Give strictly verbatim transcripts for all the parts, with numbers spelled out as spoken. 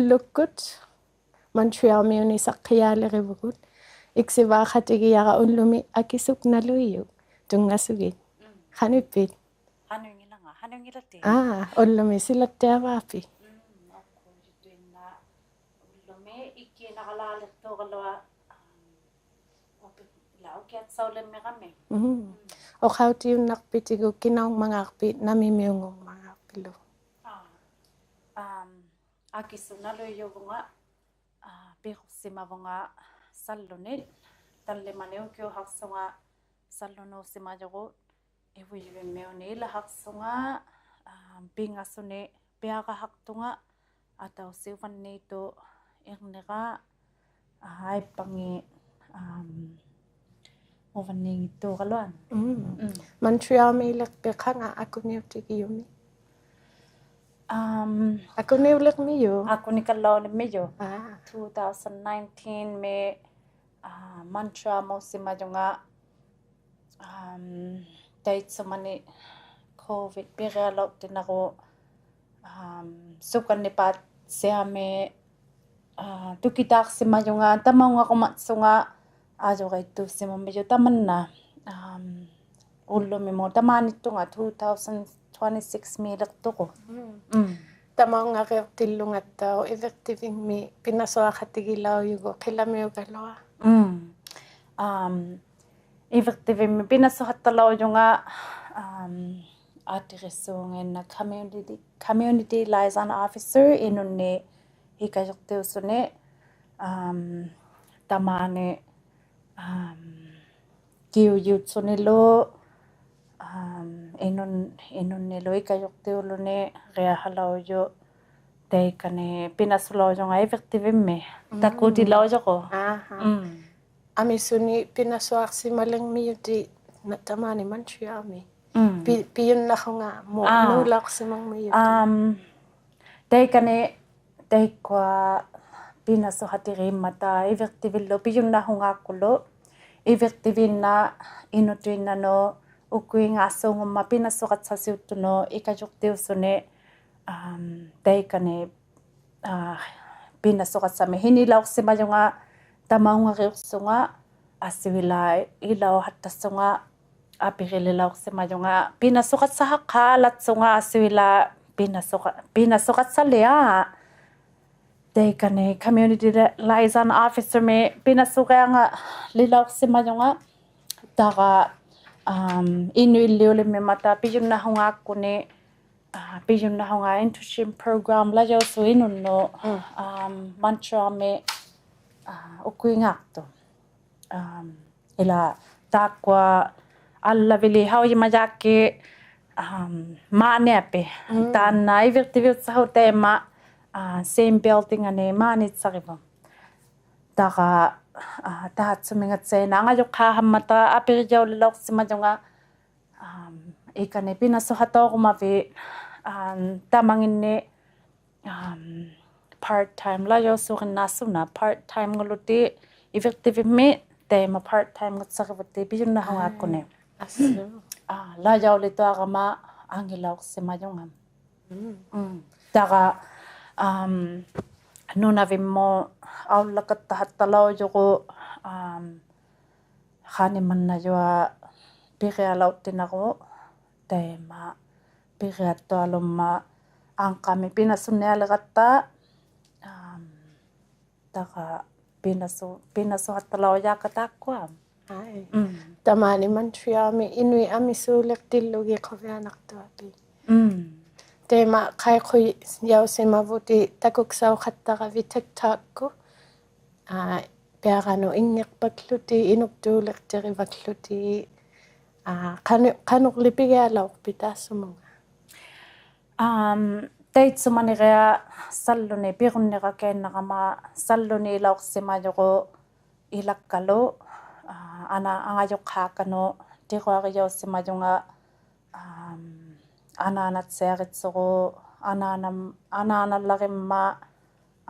ᓗᒃᑯᑦ Montreal-ᒥᐅᓂᒃ ᓴᕿᔮᓕᕆᕗᒍᑦ. ᐃᒃᓯᕚᖃᑎᒋᔭᕋ ᐅᓪᓗᒥ ᐊᑭᓱᒃᓇᓗᐃᔪᖅ ᑐᙵᓱᒋᑦ. ᖃᓄᐃᑉᐱᑦ? ᖃᓄᐃᙱᓚᖓ, ᖃᓄᐃᙱᓚᑎᑦ. ᐋ, ᐅᓪᓗᒥ ᓯᓚᑦᑎᐊᕙᐊᐲᑦ. ᐅᒃᑯ ᔪᑐᐃᓐᓇ ᐅᓪᓗᒥ ᐃᒃᑮᓇᕋᓛᓕᖅᑑᒐᓗᐊᖅ, ᐅᐱ-, ᓚᐅᑭᐊᑦᓴᐅᓕᕐᒥᒐᒥ. ᐅᖃᐅᑎᔪᓐᓇᖅᐱᑎᒍ ᑭᓇᐅᖕᒪᖔᖅᐱᑦ ᓇᒥᒥᐅᖑᖕᒪᖔᖅᐱᓗ? ᐋ, ᐊᒻ, ᐊᑭᓱᒃᓇᓗᐃᔪᕗᖓ, ᐋ, ᐱᕈᖅᓯᒪᕗᖓ ᓴᓪᓗᓂ, ᑕᓪᓕᒪᓂ ᐅᑭᐅᖃᖅᓱᖓ ᓴᓪᓗᓅᓯᒪᔪᒍᑦ, ᐃᕗᔨᕕᒻᒥᐅᓂᒃ ᐃᓚᖃᖅᓱᖓ, ᐋ, ᐱᖓᓱᓂᒃ ᐱᐊᕋᖃᖅᑐᖓ, ᐊᑕᐅᓯᖅ ᐅᕙᓐᓃᑦᑐᖅ ᐃᕐᓂᕋ, ᐋ, ᐊᐃᑉᐸᖏᑦ, ᐊᒻ, ᐅᕙᓐᓃᙱᑦᑑᒐᓗᐊᓐ. ᒻᒻ. ᒻᒻ. Montreal-ᒦᓕᖅᐱᑦ ᖃᖓ ᐊᑯᓂᐅᑎᒋᔪᒥᒃ? ᐊᒻ, ᐊᑯᓂᐅᓕᕐᒥᔪᖅ? ᐊᑯᓂᑲᓪᓚᐅᓕᕐᒥᔪᖅ. ᐋ. Two thousand nineteen-ᒥ, ᐋ, Montreal-ᒨᓯᒪᔪᖓ, ᐊᒻ, ᑕᐃᑦᓱᒪᓂ COVID ᐱᒋᐊᓚᐅᖅᑎᓇᒍ, ᐊᒻ, ᓱᑲᓐᓂᐸᑦᓯᐊᒥ, ᐋ, ᑐᑭᑖᖅᓯᒪᔪᖓ, ᑕᒪᐅᖓᕈᒪᑦᓱᖓ, ᐊᔪᕋᐃᑦᑑᓯᒪᒻᒥᔪᖅ ᑕᒪᓐᓇ, ᐊᒻ, ᐅᓪᓗᒥᒧᑦ ᑕᒫᓃᑦᑐᖓ two thousand twenty-six-ᒦᓕᖅᑐᒍᑦ. ᒻᒻ. ᒻᒻ. ᑕᒪᐅᖓᕆᐅᖅᑎᓪᓗᖓᑦᑕᐅᖅ ᐃᕕᖅᑎᕕᖕᒥ ᐱᓇᓱᐊᖃᑎᒋᓚᐅᔪᒍᑦ ᕿᓚᒥᐅᒐᓗᐊᖅ. ᒻᒻ. ᐊᒻ, ᐃᕕᖅᑎᕕᖕᒥ ᐱᓇᓱᖃᑦᑕᓚᐅᔪᖓ, ᐊᒻ, ᐊᑎᕆᓲᖑᐃᓐᓇᖅ community, community liaison officer ᐃᓄᓐᓂᒃ ᐃᑲᔪᖅᑎᐅᓱᓂ, ᐊᒻ, ᑕᒫᓂ, ᐊᒻ, ᑭᐅᔪᑦᓱᓂᓗ, ᐊᒻ, ᐃᓄᓐ-, ᐃᓄᓐᓂᓗ ᐃᑲᔪᖅᑎᐅᓗᓂ ᕆᐊᖃᓚᐅᔪᖅ, ᑕᐃᑲᓂ ᐱᓇᓱᓚᐅᔪᖓ ᐃᕕᖅᑎᕕᖕᒥ. ᒻᒻ. ᑕᑯᑎᓚᐅᔪᒍᑦ. ᐊᕼᐊ. ᒻᒻ. ᐊᒥᓱᓂᒃ ᐱᓇᓱᐊᖅᓯᒪᓕᕐᒥᔪᑎᑦ ᓇ-, ᑕᒫᓂ Montreal-ᒥ. ᒻᒻ. ᐱ-, ᐱᔪᓐᓇᖁᖓᒧᑦ, ᐋ, ᓅᓚᐅᖅᓯᒪᖕᒥᔪᑎᑦ. ᐊᒻ, ᑕᐃᑲᓂ, ᑕᐃᒃᑯᐊ ᐱᓇᓱᖃᑎᕆᒻᒪᑕ ᐃᕕᖅᑎᕕᓪᓗ ᐱᔪᓐᓇᖁᖓᒃᑯᓪᓗ, ᐃᕕᖅᑎᕕᓐᓇ ᐃᓄᑐᐃᓐᓇᓄᑦ ᐅᒃᑯᐃᖔᓲᖑᒻᒪᑦ ᐱᓇᓱᖃᑦᓴᓯᐅᑦᑐᓄᑦ ᐃᑲᔪᖅᑎᐅᓱᓂ, ᐊᒻ, ᑕᐃᑲᓂ, ᐋ, ᐱᓇᓱᖃᑦᓴᒥᒃ ᓯᓂᓚᐅᖅᓯᒪᔪᖓ ᑕᒪᐅᖓᕆᐅᖅᓱᖓ, ᐊᓱᐃᓛᒃ ᐃᓚᐅᖃᑦᑕᓱᖓ ᐊᐱᕆᓕᓚᐅᖅᓯᒪᔪᖓ ᐱᓇᓱᖃᑦᓴᖃᖃᓚᑦᓱᖓ ᐊᓱᐃᓛᒃ ᐱᓇᓱᖃ-, ᐱᓇᓱᖃᑦᓴᓕᐊᖅ. ᑕᐃᑲᓂ community liaison officer-ᒥᒃ ᐱᓇᓱᕆᐊᖓᓕᓚᐅᖅᓯᒪᔪᖓ. ᑕᒐ, ᐊᒻ, ᐃᓄᐃᓪᓕᐅᓕᒻᒥᒪᑕ ᐱᔪᓐᓇᖁᖓᒃᑯᓂ, ᐋ, ᐱᔪᓐᓇᖁᖓ internship program ᓚᔭᐅᓲᖅ ᐃᓄᓐᓄᑦ, ᒻᒻ. ᐊᒻ, Montreal-ᒥ, ᐋ, ᐅᒃᑯᐃᖔᖅᑐᖅ. ᐊᒻ, ᐃᓛᒃ ᑖᒃᑯᐊ ᐊᓪᓚᕕᓕ ᖃᐅᔨᒪᔭᒃᑭᑦ, ᐊᒻ, ᒫᓂᐊᐱᒃ. ᒻᒻ. ᑖᓐᓇ ᐃᕕᖅᑎᕕᐅᑦᓴᖁ ᑕᐃᒪ, ᐋ, same building-ᐊᓂ ᒫᓃᑦᓴᕆᕗᖅ. ᑕᒐ, ᐋ, ᑖᑦᓱᒥᖓᑦᓯᐊᓐᓇ ᐊᖓᔪᖅᑳᖃᒻᒪᑕ ᐊᐱᕆᔭᐅᓕᓚᐅᖅᓯᒪᔪᖓ, ᐊᒻ, ᐃᑲᓂ ᐱᓇᓱᖃᑕᐅᒍᒪᕕᑦ, ᐊᒻ, ᑕᒪᖏᓐᓂ, ᐊᒻ, part time ᓚᔭᐅᓲᖅ ᐃᓐᓇᓱᓇ, part time-ᖑᓗᑎᑦ ᐃᕕᖅᑎᕕᖕᒥ ᑕᐃᒪ part time-ᖑᑦᓴᕆᕗᑎᑦ ᐱᔪᓐᓇᖁᖓᒃᑯᓂ. ᐋ, ᐊᓱ. ᐋ, ᓚᔭᐅᓕᑐᐊᕋᒪ ᐊᖏᓚᐅᖅᓯᒪᔪᖓ. ᒻᒻ. ᒻᒻ. ᑕᒐ, ᐊᒻ, ᓄᓇᕕᒻᒧᑦ ᐊᐅᓪᓚᖃᑦᑕᖃᑦᑕᓚᐅᔪᒍᑦ, ᐊᒻ, ᖃᓂᒪᓐᓇᔪᐊᖅ ᐱᒋᐊᓚᐅᖅᑎᓇᒍ, ᑕᐃᒪ ᐱᒋᐊᖅᑐᐊᓗᒻᒪᑦ ᐊᖓᕐᒥᒃ ᐱᓇᓱᓐᓂᐊᓕᕋᑦᑕ, ᐊᒻ, ᑕᒐ ᐱᓇᓱ-, ᐱᓇᓱᖃᑦᑕᓚᐅᔮᒃᑲ ᑖᒃᑯᐊ. ᐊᐃ. ᒻᒻ. ᑕᒫᓂ Montreal-ᒥ ᐃᓄᐃᑦ ᐊᒥᓲᓕᖅᑎᓪᓗᒋᑦ ᖁᕕᐊᓇᖅᑐᐊᐲᑦ. ᒻᒻ. ᑕᐃᒪ ᖃᐃᖁᔭᐅᓯᒪᕗᑎᑦ ᑕᑯᒃᓴᐅᖃᑦᑕᕋᕕᑦ TikTok-ᑯᑦ. ᐋ, ᐱᐊᕋᓄᑦ ᐃᙱᖅᐸᒃᖢᑎᑦ, ᐃᓄᒃᑑᓕᖅᑎᕆᕙᒃᖢᑎᑦ. ᐋ, ᖃᓄ-, ᖃᓄᕐᓕ ᐱᒋᐊᓚᐅᖅᐱᑦ ᑖᑦᓱᒧᖓ? ᐊᒻ, ᑕᐃᑦᓱᒪᓂᕆᐊᖅ ᓴᓪᓗᓂ ᐱᕈᓐᓂᕋᑲᐃᓐᓇᕋᒪ ᓴᓪᓗᓂ ᐃᓚᐅᖅᓯᒪᔪᒍᑦ ᐃᓚᒃᑲᓗ, ᐋ, ᐊᓈ-, ᐊᖓᔪᖅᑳᒃᑲᓄᑦ ᑎᒍᐊᕆᔭᐅᓯᒪᔪᖓ, ᐊᒻ, ᐊᓈᓇᑦᓯᐊᕆᑦᓱᒍ, ᐊᓈᓇᒻ-, ᐊᓈᓇᓪᓚᕆᒻᒪᑦ,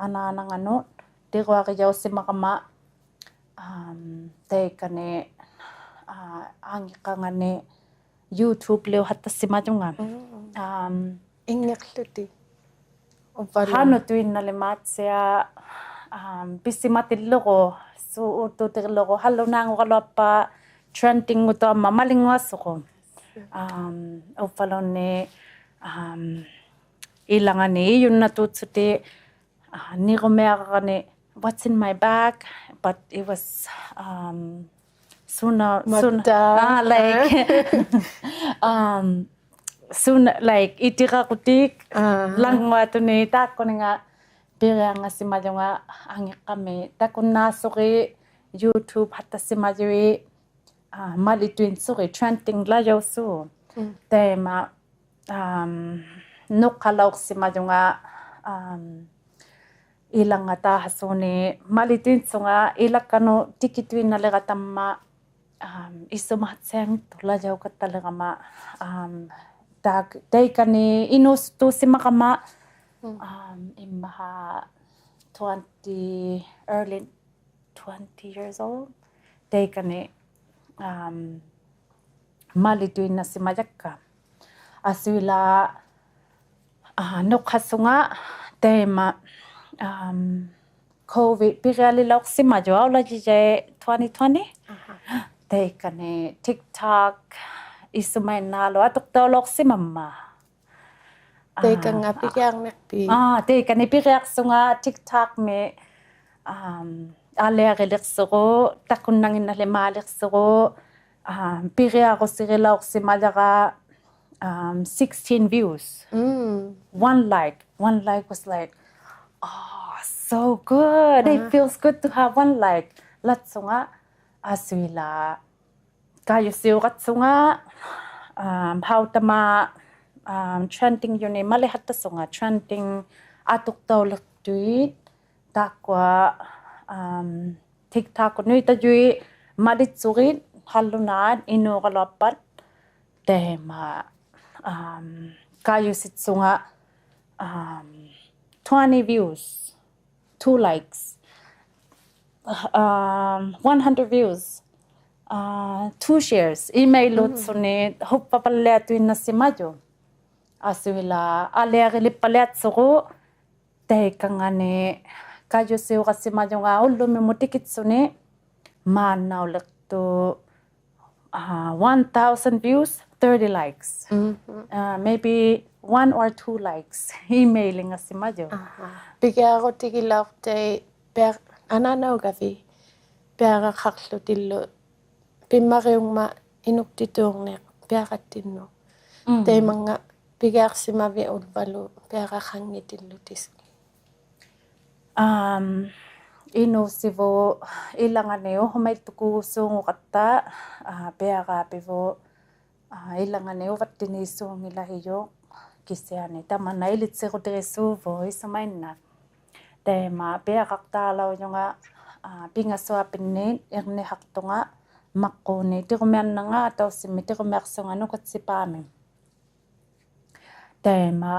ᐊᓈᓇᖓᓄᑦ ᑎᒍᐊᕆᔭᐅᓯᒪᒐᒪ, ᐊᒻ, ᑕᐃᑲᓂ, ᐋ, ᐊᖏᕐᕋᖓᓂ YouTube-ᓕᐅᖃᑦᑕᓯᒪᔪᖓ. ᒻᒻ. ᐊᒻ, ᐃᙱᖅᖢᑎᑦ. ᐅᕝᕙᓗ. ᖃᓄᑐᐃᓐᓇᓕᒫᑦᓯᐊᖅ, ᐊᒻ, ᐱᓯᒪᑎᓪᓗᒍ, ᓲᖅ ᐆᑦᑑᑎᓪᓗᒍ, ᖃᓪᓗᓈᖑᒐᓗᐊᖅᐸᑦ trending-ᖑᑐᐊᒻᒪᑦ ᒪᓕᙳᐊᓱᒍ. ᐊᒻ, ᐅᕝᕙᓘᓐᓃᑦ, ᐊᒻ, ᐃᓚᖓᓂ ᐃᔪᓐᓇᑑᑦᓱᑎᒃ, ᐋ, ᓂᕈᒥᐊᕋᓂ, "What's in my bag?" But it was, um, ᓱᓇ-, ᓱᓇ-, ᒪᑦᑕ. ᐋ, like, um, ᓱᓇ-, like, ᐃᑎᕋᑯᑎᒃ, ᐋ. ᓚᙳᐊᑐᓂᒃ ᑖᒃᑯᓂᖓ ᐱᒋᐊᖓᓯᒪᔪᖓ ᐊᖏᕐᕋᒥ. ᑕᑯᓐᓈᓱᒋᑦ YouTube ᖃᑦᑕᓯᒪᔪᐃᑦ, ᐋ, ᒪᓕᑐᐃᓐᓱᒋᑦ trending-ᓚᔭᐅᓲᖅ. ᒻᒻ. ᑕᐃᒪ, um, ᓄᖅᑲᓚᐅᖅᓯᒪᔪᖓ, um, ᐃᓚᖓ ᑖᓴᓲᓂ ᒪᓕᑐᐃᓐᓱᖓ ᐃᓚᒃᑲᓄᑦ ᑎᑭᑐᐃᓐᓇᓕᕋ ᑕᒪᓐᓇ, um, ᐃᓱᒪᑦᓯᐊᖏᑦᑐᓪᓚᔭᐅᖃᑦᑕᓕᕋᒪ, um, ᑕ-, ᑕᐃᑲᓂ ᐃᓅᓱᑐᓯᒪᒐᒪ, ᒻᒻ. Um, ᐃᒻᒪᖄ twenty, early twenty years old. ᑕᐃᑲᓂ, um, ᒪᓕᑐᐃᓐᓇᓯᒪᔭᒃᑲ. ᐊᓱᐃᓛᒃ, ᐋ, ᓄᖅᑲᓱᖓ ᑕᐃᒪ, um, COVID ᐱᒋᐊᓕᓚᐅᖅᓯᒪᔪᖅ ᐊᐅᓚᔨᔭᐃᑦ twenty twenty. ᐊᕼᐊ. ᑕᐃᑲᓂ TikTok ᐃᓱᒪᐃᓐᓈᓗᒃ ᐊᑐᖅᑕᐅᓚᐅᖅᓯᒪᒻᒪᑦ. ᑕᐃᑲᙵᑦ ᐋ, ᐱᒋᐊᕐᓂᖅᐲᑦ? ᐋ, ᑕᐃᑲᓂ ᐱᒋᐊᖅᓱᖓ TikTok-ᒥ, um, ᐊᓕᐊᒋᓕᖅᓱᒍ, ᑕᑯᓐᓇᖏᓐᓇᓕᒫᓕᖅᓱᒍ, um, ᐱᒋᐊᕈᓯᕆᓚᐅᖅᓯᒪᔭᕋ, um, sixteen views. ᒻᒻ. One like. One like was like, "Oh, so good. It ᐋ. Feels good to have one like." ᓚᑦᓱᖓ ᐊᓱᐃᓛᒃ ᑲᔪᓯᐅᕋᑦᓱᖓ, um, ᖃᐅᑕᒫᑦ, um, trending-ᔪᓂᒃ ᒪᓕᖃᑦᑕᓱᖓ, trending ᐊᑐᖅᑕᐅᓕᖅᑐᐃᑦ, ᑖᒃᑯᐊ, um, TikTok-ᖑᓄᐃᑕᔪᐃᑦ ᒪᓕᑦᓱᒋᑦ, ᖃᓪᓗᓈᑦ ᐃᓅᒐᓗᐊᖅᐸᑦ, ᑕᐃᒪ, um, ᑲᔪᓯᑦᓱᖓ, um, twenty views, two likes, um, one hundred views, uh, two shares, ᐃᒪᐃᓘᑦᓱᓂ ᒻᒻ. ᖁᑉᐸᐸᓪᓕᐊᑐᐃᓐᓇᓯᒪᔪᖅ. ᐊᓱᐃᓛᒃ ᐊᓕᐊᒋᓕᑉᐸᓕᐊᑦᓱᒍ, ᑕᐃᑲᙵᓂᒃ ᑲᔪᓯᐅᕋᓯᒪᔪᖓ ᐅᓪᓗᒥᒧᑦ ᑎᑭᑦᓱᓂ, ᒫᓐᓇᐅᓕᖅᑐᖅ, uh, one thousand views, thirty likes. ᒻᒻ. Uh, maybe one or two likes. ᐃᒪᐃᓕᖓᓯᒪᔪᖅ. ᐊᕼᐊ. ᐱᒋᐊᕈᑎᒋᓚᐅᖅᑕᐃᑦ ᐱᐊ-, ᐊᓈᓇᐅᒐᕕᑦ ᐱᐊᕋᖃᖅᖢᑎᓪᓗ, ᐱᒻᒪᕆᐅᖕᒪᑦ ᐃᓄᒃᑎᑑᕐᓂᖅ ᐱᐊᕋᑦᑎᓐᓄᑦ. ᒻᒻ. ᑕᐃᒪᙵᑦ ᐱᒋᐊᖅᓯᒪᕕᑦ ᐅᓪᕙᓗ ᐱᐊᕋᖃᙱᑎᓪᓗᑎᑦ? Um, ᐃᓅᓯᕗᑦ ᐃᓚᖓᓂ ᐅᖁᒪᐃᑦᑐᒃᑰᓲᖑᒐᑦᑕ, ᐋ, ᐱᐊᕋᐱᕗᑦ, ᐋ, ᐃᓚᖓᓂ ᐅᕙᑦᑎᓃᓲᖑᓚᓯᔪᖅ ᑭᓯᐊᓂ ᑕᒪᓐᓇ ᐃᓕᑦᓯᕈᑎᒋᓲᕗᑦ ᐃᓱᒪᐃᓐᓇᖅ. ᑕᐃᒪ ᐱᐊᕋᖅᑖᓚᐅᔪᖓ, ᐋ, ᐱᖓᓱᐊᐱᓐᓂᒃ ᐃᕐᓂᖃᖅᑐᖓ ᒪᕐᕉᓂ ᑎᒍᒥᐊᓐᓇᖓ ᐊᑕᐅᓯᖕᒥᒃ ᑎᒍᒥᐊᖅᓱᖓ ᓄᑲᑦᓯᐹᒥᒃ. ᑕᐃᒪ,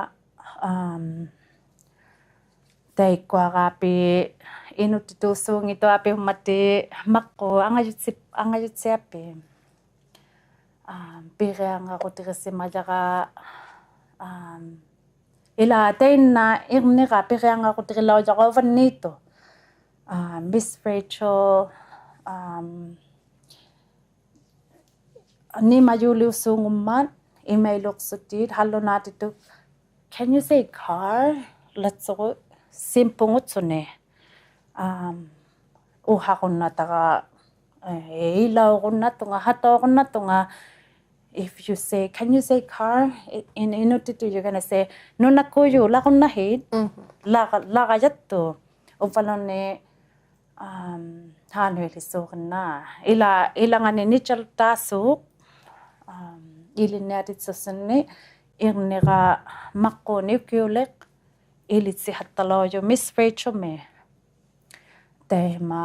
um, ᑕᐃᒃᑯᐊᕌᐱᒃ ᐃᓄᑦᑎᑑᓲᖑᖏᑦᑐᐊᐱᐅᒻᒪᑎᒃ ᒪᕐᕉᒃ ᐊᖓᔪᑦᓯ-, ᐊᖓᔪᑦᓯᐊᐲᒃ. Um, ᐱᒋᐊᖓᕈᑎᒋᓯᒪᔭᕋ, um, ᐃᓛᒃ ᑕᐃᓐᓇ ᐃᕐᓂᕋ ᐱᒋᐊᖓᕈᑎᒋᓚᐅᔭᕋ ᐅᕙᓐᓃᑦᑐᖅ. Um, Miss Rachel, um, ᓂᒪᔪᓕᐅᓲᖑᒻᒪᑦ ᐃᒪᐃᓗᖅᓱᑎᒃ ᖃᓪᓗᓈᑎᑐᑦ, "Can you say car?" ᓚᑦᓱᒍ ᓯᒻᐳᖑᑦᓱᓂ. Um, ᐅᖃᕈᓐᓇᑕᕋ, ᐄ, ᐃᓚᐅᕈᓐᓇᑐᖓ, ᖃᑕᐅᕈᓐᓇᑐᖓ. If you say, "Can you say car?" in, in Inuttitut, you're gonna say, "ᓄᓇᒃᑰᔪᓚᕈᓐᓇᕼᐃᑦ?" ᒻᕼᒻ. ᓚᒐ-, ᓚᒐᔭᑦᑐᖅ. ᐅᕝᕙᓘᓐᓃᑦ, um, ᖃᓄᐃᓕᓲᕆᓐᓇ. ᐃᓚ-, ᐃᓚᖓᓂ ᓂᑦᔮᓪᓚᑖᓲᖅ, um, ᐃᓕᓐᓂᐊᑎᑦᓱᓱᓐᓂ, ᐃᕐᓂᕋ ᒪᕐᕉᓂ ᐅᑭᐅᓕᖅ ᐃᓕᑦᓯᖃᑦᑕᓚᐅᔪᖅ Miss Rachel-ᒥ. ᑕᐃᒪ,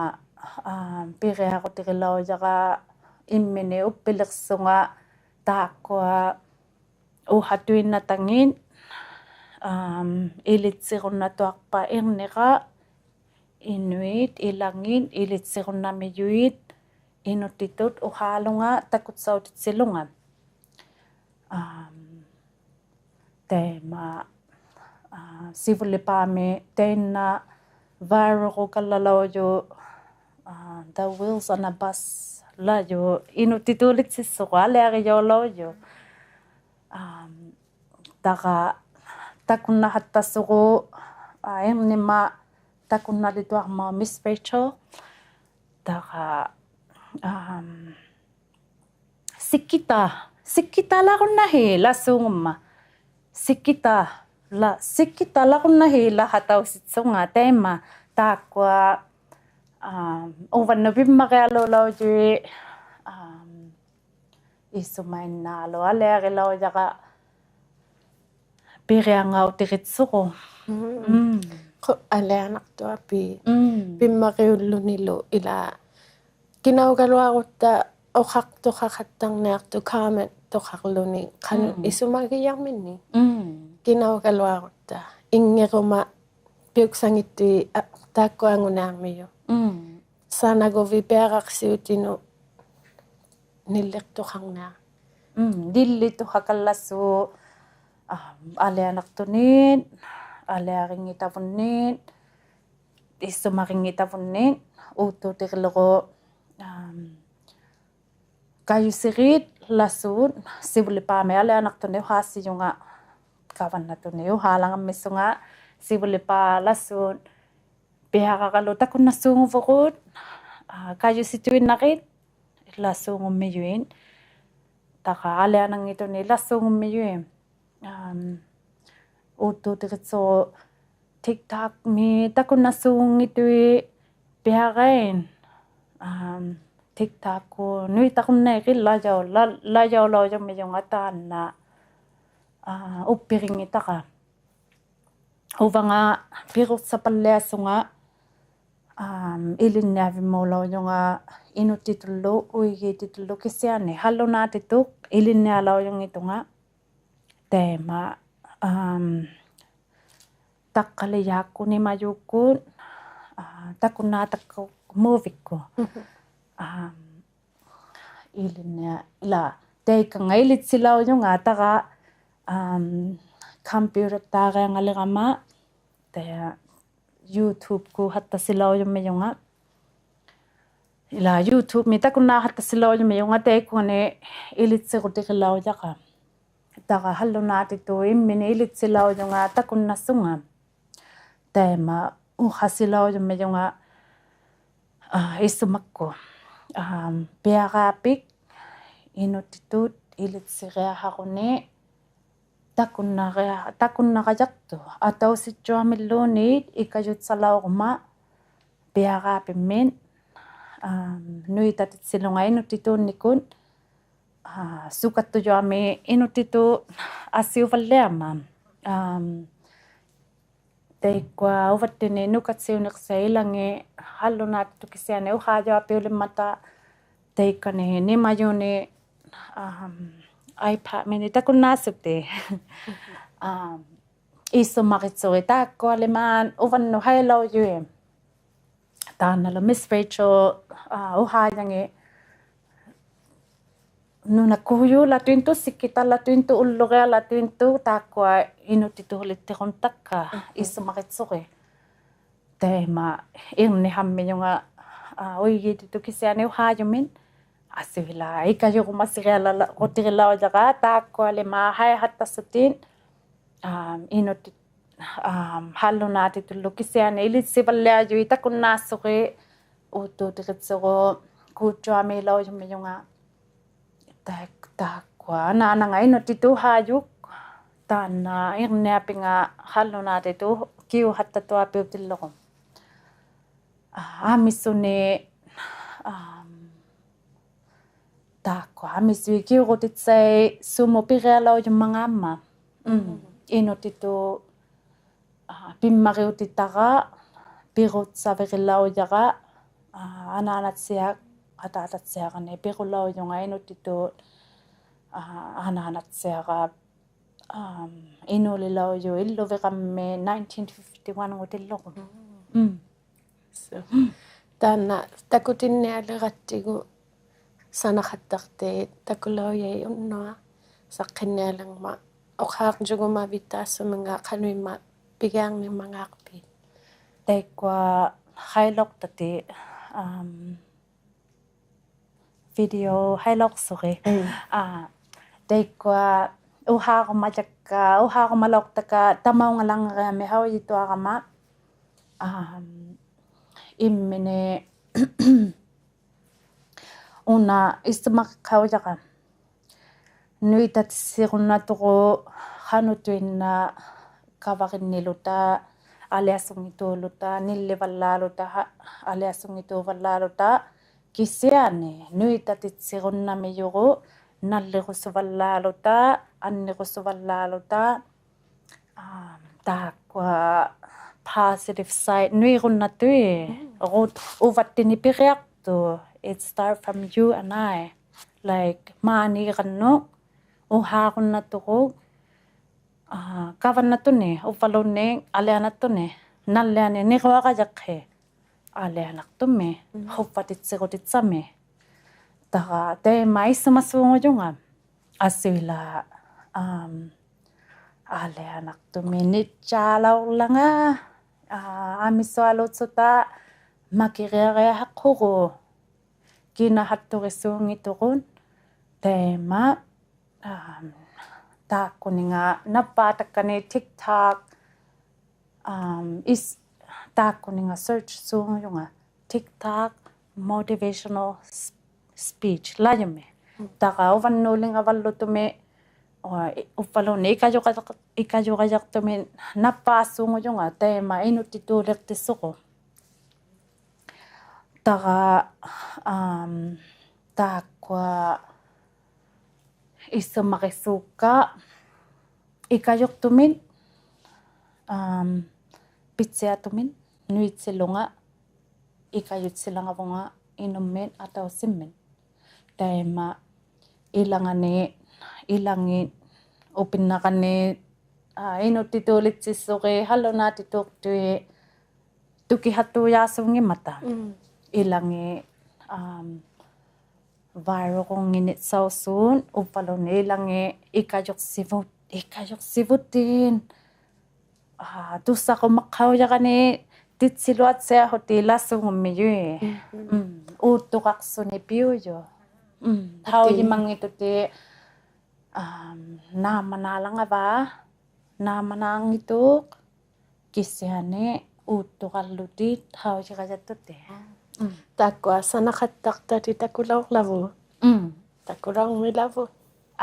um, ᐱᒋᐊᕈᑎᒋᓚᐅᔭᕋ ᐃᒻᒥᓂᒃ ᐅᑉᐱᓕᖅᓱᖓ ᑖᒃᑯᐊ ᐅᖃᑐᐃᓐᓇᑕᖏᑦ, um, ᐃᓕᑦᓯᕈᓐᓇᑐᐊᖅᐸᑦ ᐃᕐᓂᕋ, ᐃᓄᐃᑦ, ᐃᓚᖏᑦ, ᐃᓕᑦᓯᕈᓐᓇᒥᔪᐃᑦ, ᐃᓄᑦᑎᑐᑦ ᐅᖄᓗᖓ, ᑕᑯᑦᓴᐅᑎᑦᓯᓗᖓ. Um, ᑕᐃᒪ, ᐋ, ᓯᕗᓪᓕᐹᒥ ᑕᐃᓐᓇ viral-ᖑᖃᓚᓚᐅᔪᖅ, ᐋ, The Wheels on a Bus-ᓚᔪᖅ ᐃᓄᒃᑎᑑᓕᑦᓯᒃᓱᒍ ᐊᓕᐊᒋᔪᓚᐅᔪᖅ. ᐋ, ᑕᒐ ᑕᑯᓐᓇᖃᑦᑕᓱᒍ, ᐋ, ᐃᕐᓂᒪ ᑕᑯᓐᓇᓕᑐᐊᕐᒪ Miss Rachel. ᑕᒐ, ᐋ, ᓯᑭᑕ, ᓯᑭᑕᓚᒍᓐᓇᕼᐃ ᓚᓲᖑᒻᒪᑦ. ᓯᑭᑕ, ᓚ, ᓯᑭᑕᓚᒍᓐᓇᕼᐃ ᓚᖃᑕᐅᓯᑦᓱᖓ ᑕᐃᒪ ᑖᒃᑯᐊ, ᐋ, ᐅᕙᓐᓄᑦ ᐱᒻᒪᕆᐊᓘᓚᐅᔪᐃᑦ, ᐋ, ᐃᓱᒪᐃᓐᓈᓗ ᐊᓕᐊᒋᓚᐅᔭᕋ ᐱᒋᐊᖓᐅᑎᒋᑦᓱᒍ. ᒻᒻ. ᒻᒻ. ᖁ-, ᐊᓕᐊᓇᖅᑐᐊᐱᒃ. ᒻᒻ. ᐱᒻᒪᕆᐅᓪᓗᓂᓗ ᐃᓛ ᑭᓇᐅᒐᓗᐊᕈᑦᑕ ᐅᖃᖅᑐᖃᖃᑦᑕᕐᓂᐊᖅᑐᖅ comment-ᑐᖃᕐᓗᓂ ᖃᓄᖅ ᒻᒻ. ᐃᓱᒪᒋᔭᕐᒥᓂᒃ. ᒻᒻ. ᑭᓇᐅᒐᓗᐊᕈᑦᑕ. ᐃᙱᕈᒪ ᐱᐅᒃᓴᙱᑦᑐᐃᑦ, ᐋ, ᑖᒃᑯᐊᖑᓂᐊᕐᒥᔪᖅ. ᒻᒻ. ᓴᓇᒍᕕᑦ ᐱᐊᕋᕐᓯᐅᑎᓄᑦ ᓂᓪᓕᖅᑐᖃᕐᓂᐊᖅ. ᒻᒻ, ᓂᓪᓕᑐᖃᑲᓪᓚᓲ, ᐋ, ᐊᓕᐊᓇᖅᑐᓂᒃ, ᐊᓕᐊᒋᙱᑕᕗᓐᓂᒃ, ᐃᓱᒪᒋᙱᑕᕗᓐᓂᒃ, ᐆᑦᑑᑎᒋᓗᒍ, ᐋ, ᑲᔪᓯᕇᓪᓚᓲᑦ, ᓯᕗᓪᓕᐹᒥ ᐊᓕᐊᓇᖅᑐᓂᒃ ᐅᖃᓯᔪᖓ, ᑲᕙᓐᓇᑐᓂᒃ ᐅᖃᓚᖓᒻᒥᓱᖓ, ᓯᕗᓪᓕᐹᓚᓲᑦ, ᐱᐊᕋᒐᓗ ᑕᑯᓐᓇᓲᖑᕗᒍᑦ, ᐋ, ᑲᔪᓯᑐᐃᓐᓇᕆᑦ, ᓚᓲᖑᒻᒥᔪᐃᑦ. ᑕᒐ ᐊᓕᐊᓇᙱᑐᓂᒃ ᓚᓲᖑᒻᒥᔪᐃᑦ. ᐋᒻ, ᐆᑦᑑᑎᒋᑦᓱᒍ TikTok-ᒥ ᑕᑯᓐᓇᓲᖑᙱᑐᐃᑦ ᐱᐊᕋᐃᑦ. ᐋᒻ, TikTok-ᑯᑦ ᓄᐃᑕᕈᓐᓃᕆᓪᓚᔭᐅ-, ᓚ-, ᓚᔭᐅᓚᐅᔪᒻᒥᔪᖓ ᑖᓐᓇ, ᐋ, ᐅᑉᐱᕆᙱᑕᕋ. ᐅᕙᖓ ᐱᕈᖅᓴᐸᓪᓕᐊᓱᖓ, ᐋᒻ, ᐃᓕᓐᓂᐊᕕᒻᒨᓚᐅᔪᖓ ᐃᓄᒃᑎᑐᓪᓗ, ᐅᐃᒌᑎᑐᓪᓗ ᑭᓯᐊᓂ ᖃᓪᓗᓈᑎᑐᑦ ᐃᓕᓐᓂᐊᓚᐅᔪᙱᑐᖓ. ᑕᐃᒪ, ᐋᒻ, ᑕᖅᑲᓕᔮᒃᑯᑦ ᓂᒪᔪᒃᑯᑦ, ᐋ, ᑕᑯᓐᓇᑕᒃᑯ movie-ᒃᑯᑦ. ᐋᒻ, ᐃᓕᓐᓂᐊ, ᐃᓛ, ᑕᐃᑲᙵᐃ ᐃᓕᑦᓯᓚᐅᔪᖓ ᑕᒐ, ᐋᒻ, computer-ᑖᕆᐊᖓᓕᕋᒪ, ᑕᐃ YouTube-ᑯᑦ ᖃᑦᑕᓯᓚᐅᔪᒻᒥᔪᖓ. ᐃᓛ YouTube-ᒥ ᑕᑯᓐᓇᖃᑦᑕᓯᓚᐅᔪᒻᒥᔪᖓ ᑕᐃᒃᑯᓂᒃ ᐃᓕᑦᓯᒍᑎᒋᓚᐅᔭᕋ. ᑕᒐ ᖃᓪᓗᓈᑎᑐᑦ ᐃᒻᒥᓂᒃ ᐃᓕᑦᓯᓚᐅᔪᖓ ᑕᑯᓐᓇᓱᖓ. ᑕᐃᒪ ᐅᖃᓯᓚᐅᔪᒻᒥᔪᖓ, ᐋ, ᐃᓱᒪᒃᑯᑦ. ᐋᒻ, ᐱᐊᕋᐱᒃ ᐃᓄᒃᑎᑐᑦ ᐃᓕᑦᓯᕆᐊᖃᕈᓂ ᑕᑯᓐᓇᕆᐊ-, ᑕᑯᓐᓇᕋᔭᖅᑐᖅ. ᐊᑕᐅᓯᑦᔪᐊᒥᓪᓘᓃᑦ ᐃᑲᔪᑦᓴᓚᐅᕈᒪ ᐱᐊᕋᐱᒻᒥᒃ, ᐋᒻ, ᓄᐃᑕᑎᑦᓯᓗᖓ ᐃᓄᒃᑎᑑᓐᓂᒃᑯᑦ, ᐋ, ᓱᑲᑦᑐᔪᐊᒥᒃ ᐃᓄᒃᑎᑐᑦ ᐊᓯᐅᕙᓪᓕᐊᒪ. ᐋᒻ, ᑕᐃᒃᑯᐊ ᐅᕙᑦᑎᓐᓂᒃ ᓄᑲᑦᓯᐅᓂᖅᓴᐃᑦ ᐃᓚᖏᑦ ᖃᓪᓗᓈᑎᑐᑦ ᑭᓯᐊᓂ ᐅᖃᔪᐊᐱᐅᓕᒻᒪᑕ ᑕᐃᑲᓂ ᓂᒪᔪᓂᒃ, ᐋᒻ, iPad-ᒥᓂᒃ ᑕᑯᓐᓈᓱᑎᒃ. ᐋᒻ, ᐃᓱᒪᒋᑦᓱᒋᑦ ᑖᒃᑯᐊᓕᒫᑦ ᐅᕙᓐᓄᑦ ᖃᐃᓚᐅᔪᐃᑦ. ᑖᓐᓇᓗ Miss Rachel, ᐋ, ᐅᖃᔮᖏᑦ ᓄᓇᒃᑯᔪᓚᑐᐃᓐᑐᖅ, ᓯᑭᑕᓚᑐᐃᓐᑐᖅ, ᐅᓪᓗᕆᐊᓚᑐᐃᓐᑐᖅ, ᑖᒃᑯᐊ ᐃᓄᒃᑎᑑᓕᑦᑎᒍᓐᓇᑕᒃᑲ, ᐃᓱᒪᒋᑦᓱᒋᑦ. ᑕᐃᒪ ᐃᕐᓂᖃᒻᒥᔪᖓ, ᐋ, ᐅᐃᒌᑎᑐᑦ ᑭᓯᐊᓂ ᐅᖃᔪᒥᒃ, ᐊᓯᕕᓚ ᐃᑲᔪᕈᒪᓯᕆᐊᓚ-, ᕈᑎᒋᓚᐅᔭᕋ, ᑖᒃᑯᐊᓕᒫᑦ ᖃᐃᖃᑦᑕᓱᑎᒃ, ᐋ, ᐃᓄᒃᑎ-, ᐋ, ᖃᓪᓗᓈᑎᑐᓪᓗ ᑭᓯᐊᓂ ᐃᓕᑦᓯᕙᓪᓕᐊᔪᐃᑦ ᑕᑯᓐᓈᓱᒋᑦ, ᐆᑦᑑᑎᒋᑦᓱᒍ ᑰᑦᔪᐊᒦᓚᐅᔪᒻᒥᔪᖓ. ᑖᒃ-, ᑖᒃᑯᐊ ᐊᓈᓇᖓ ᐃᓄᒃᑎᑐᑦ ᐅᖃᔪᒃ, ᑖᓐᓇ ᐃᕐᓂᐊᐱᖓ ᖃᓪᓗᓈᑎᑐᑦ ᑭᐅᖃᑦᑕᑐᐊᐱᐅᑎᓪᓗᒍ. ᐋ, ᐊᒥᓱᓂᒃ, ᐋᒻ, ᑖᒃᑯᐊ ᐊᒥᓱᐃᑦ ᑭᐅᕈᑎᑦᓴᐃᑦ ᓱᒧᑦ ᐱᒋᐊᓚᐅᔪᒻᒪᖔᒻᒪᑦ. ᒻᒻ. ᐃᓄᒃᑎᑐᑦ, ᐋ, ᐱᒻᒪᕆᐅᑎᑕᕋ, ᐱᕈᑦᓴᕕᒋᓚᐅᔭᕋ, ᐋ, ᐊᓈᓇᑦᓯᐊᖅ, ᐊᑖᑕᑦᓯᐊᕋᓂ ᐱᕈᓚᐅᔪᖓ ᐃᓄᒃᑎᑐᑦ, ᐋ, ᐊᓈᓇᑦᓯᐊᕋ, ᐋᒻ, ᐃᓅᓕᓚᐅᔪᖅ ᐃᓪᓗᕕᕋᒻᒥ nineteen fifty-one-ᖑᑎᓪᓗᒍ. ᒻᒻ. So, ᑖᓐᓇ ᑕᑯᑎᓐᓂᐊᓕᕋᑦᑎᒍ ᓴᓇᖃᑦᑕᖅᑏᑦ ᑕᑯᓚᐅᔭᐃᑦ ᐅᓐᓄᐊᖅ ᓴᖅᑭᓐᓂᐊᓕᕐᒪᑦ ᐅᖃᕐᔪᒍᒪᕕᑦ ᑖᔅᓱᒥᖓ ᖃᓄᐃᒻᒪᑦ ᐱᒋᐊᕐᓂᒪᖔᖅᐱᑦ. ᑕᐃᒃᑯᐊ ᖃᐃᓗᒃᑕᑎᑦ, ᐊᒻ, video ᖃᐃᓗᒃᓱᒋᑦ. ᒻᒻ. ᐋ, ᑕᐃᒃᑯᐊ ᐅᖃᕈᒪᔭᒃᑲ, ᐅᖃᕈᒪᓗᒃᑕᒃᑲ ᑕᒪᐅᖓᓚᖓᕆᐊᒥ ᖃᐅᔨᑐᐊᕋᒪ. ᐊᒻ, ᐃᒻᒥᓂᒃ ᐅᓇ ᐃᓱᒪᖃᐅᔭᕋ. ᓄᐃᑕᑎᑦᓯᒍᓐᓇᑐᒍᑦ ᖃᓄᑐᐃᓐᓇᖅ ᑲᕙᕆᓐᓂᓗᑕ, ᐊᓕᐊᓱᙱᑑᓗᑕ, ᓂᓪᓕᕙᓪᓛᓗᑕ, ᐊᓕᐊᓱᙱᑑᕙᓪᓛᓗᑕ, ᑭᓯᐊᓂ ᓄᐃᑕᑎᑦᓯᒍᓐᓇᒥᔪᒍᑦ ᓇᓪᓕᕈᓱᕙᓪᓛᓗᑕ, ᐊᓐᓂᕈᓱᕙᓪᓛᓗᑕ, ᐊᒻ, ᑖᒃᑯᐊ positive side ᓄᐃᒍᓐᓇᑐᐃᑦ. ᒻᒻ. ᕈ-, ᐅᕙᑦᑎᓂᒃ ᐱᒋᐊᖅᑐᖅ. It start from you and I. Like, ᒫᓃᕐᕋᓐᓄᒃ, ᐅᖃᕈᓐᓇᑐᒍᑦ, ᐋ, ᑲᕙᓐᓇᑐᓂᒃ, ᐅᕝᕙᓘᓐᓃᑦ ᐊᓕᐊᓇᑐᓂᒃ, ᓇᓪᓕᐊᓂᒃ ᓂᕈᐊᕋᔭᖅᑭᑦ ᐊᓕᐊᓇᖅᑐᒥᒃ, ᒻᒻ. ᖁᕝᕙᑎᑦᓯᒍᑎᑦᓴᒥᒃ. ᑕᒐ ᑕᐃᒪ ᐃᓱᒪᓲᖑᔪᖓ ᐊᓱᐃᓛᒃ, ᐊᒻ, ᐊᓕᐊᓇᖅᑐᒥᒃ ᓂᔾᔮᓚᐅᕐᓚᖓ, ᐋ, ᐊᒥᓱᐊᓘᑦᓱᑕ ᒪᑭᕆᐊᕆᐊᖃᖅᑯᒍᑦ, ᑭᓇᖃᑦᑐᕆᓲᙱᑦᑐᒍᑦ. ᑕᐃᒪ, ᐊᒻ, ᑖᒃᑯᓂᖓ ᓇᑉᐹᑕᒃᑲᓂ TikTok, ᐊᒻ, ᐃᔅ-, ᑖᒃᑯᓂᖓ search-ᓲᖑᔪᖓ TikTok motivational s-, speech ᓚᔪᒥᒃ. ᒻᒻ. ᑕᒐ ᐅᕙᓐᓅᓕᖓᕙᓪᓗᑐᒥᒃ, ᐅ-, ᐃ-, ᐅᕝᕙᓘᓐᓃᑦ ᐃᑲᔪᕋᔭᖅ-, ᐃᑲᔪᕋᔭᖅᑐᒥᒃ ᓇᑉᐹᓲᖑᔪᖓ ᑕᐃᒪ ᐃᓄᑦᑎᑑᓕᖅᑎᓱᒍ. ᑕᒐ, ᐊᒻ, ᑖᒃᑯᐊ ᐃᓱᒪᒋᓲᒃᑲ ᐃᑲᔪᖅᑐᒥᒃ, ᐊᒻ, ᐱᑦᓯᐊᑐᒥᒃ ᓄᐃᑦᓯᓗᖓ, ᐃᑲᔪᑦᓯᓚᖓᕗᖓ ᐃᓄᒻᒥᒃ ᐊᑕᐅᓯᖕᒥᒃ. ᑕᐃᒪ ᐃᓚᖓᓂ, ᐃᓚᖏᑦ, ᐅᐱᓐᓇᕋᓂ, ᐋ, ᐃᓄᑦᑎᑑᓕᑦᓯᓱᒋᑦ ᖃᓪᓗᓈᑎᑑᖅᑐᐃᑦ ᑐᑭᖃᑦᑐᔮᓲᖑᖕᒪᑕ. ᒻᒻ. ᐃᓚᖏᑦ, ᐊᒻ, viral-ᖑᙱᓐᓂᒃᓴᐅᓲᑦ, ᐅᕝᕙᓘᓐᓃᑦ ᐃᓚᖏᑦ ᐃᑲᔪᖅᓯᕗᑦ-, ᐃᑲᔪᖅᓯᕗᑎᑦ, ᐋ, ᑐᓴᕈᒪᖅᑲᐅᔭᕋᓂ ᑎᑦᓯᓗᐊᑦᓯᐊᖁᑎᓚᓲᖑᒻᒥᔪᐃᑦ. ᒻᒻ. ᒻᒻ, ᐅᑦᑐᖃᖅᓱᓂ ᐱᐅᔪᖅ. ᒻᒻ, ᐊᑏ. ᖃᐅᔨᒪᙱᑦᑐᑎᑦ, ᐊᒻ, ᓈᒻᒪᓈᓚᖓᕙ, ᓈᒻᒪᓈᙱᑦᑐᖅ, ᑭᓯᐊᓂ ᐅᑦᑐᖃᕐᓗᑎᑦ ᖃᐅᔨᒐᔭᑦᑐᑎᑦ. ᒻᒻ. ᑖᒃᑯᐊ ᓴᓇᖃᑦᑕᖅᑕᑎᑦ ᑕᑯᓚᐅᕐᓚᕗᑦ. ᒻᒻ. ᑕᑯᓚᐅᕐᒥᓚᕗᑦ.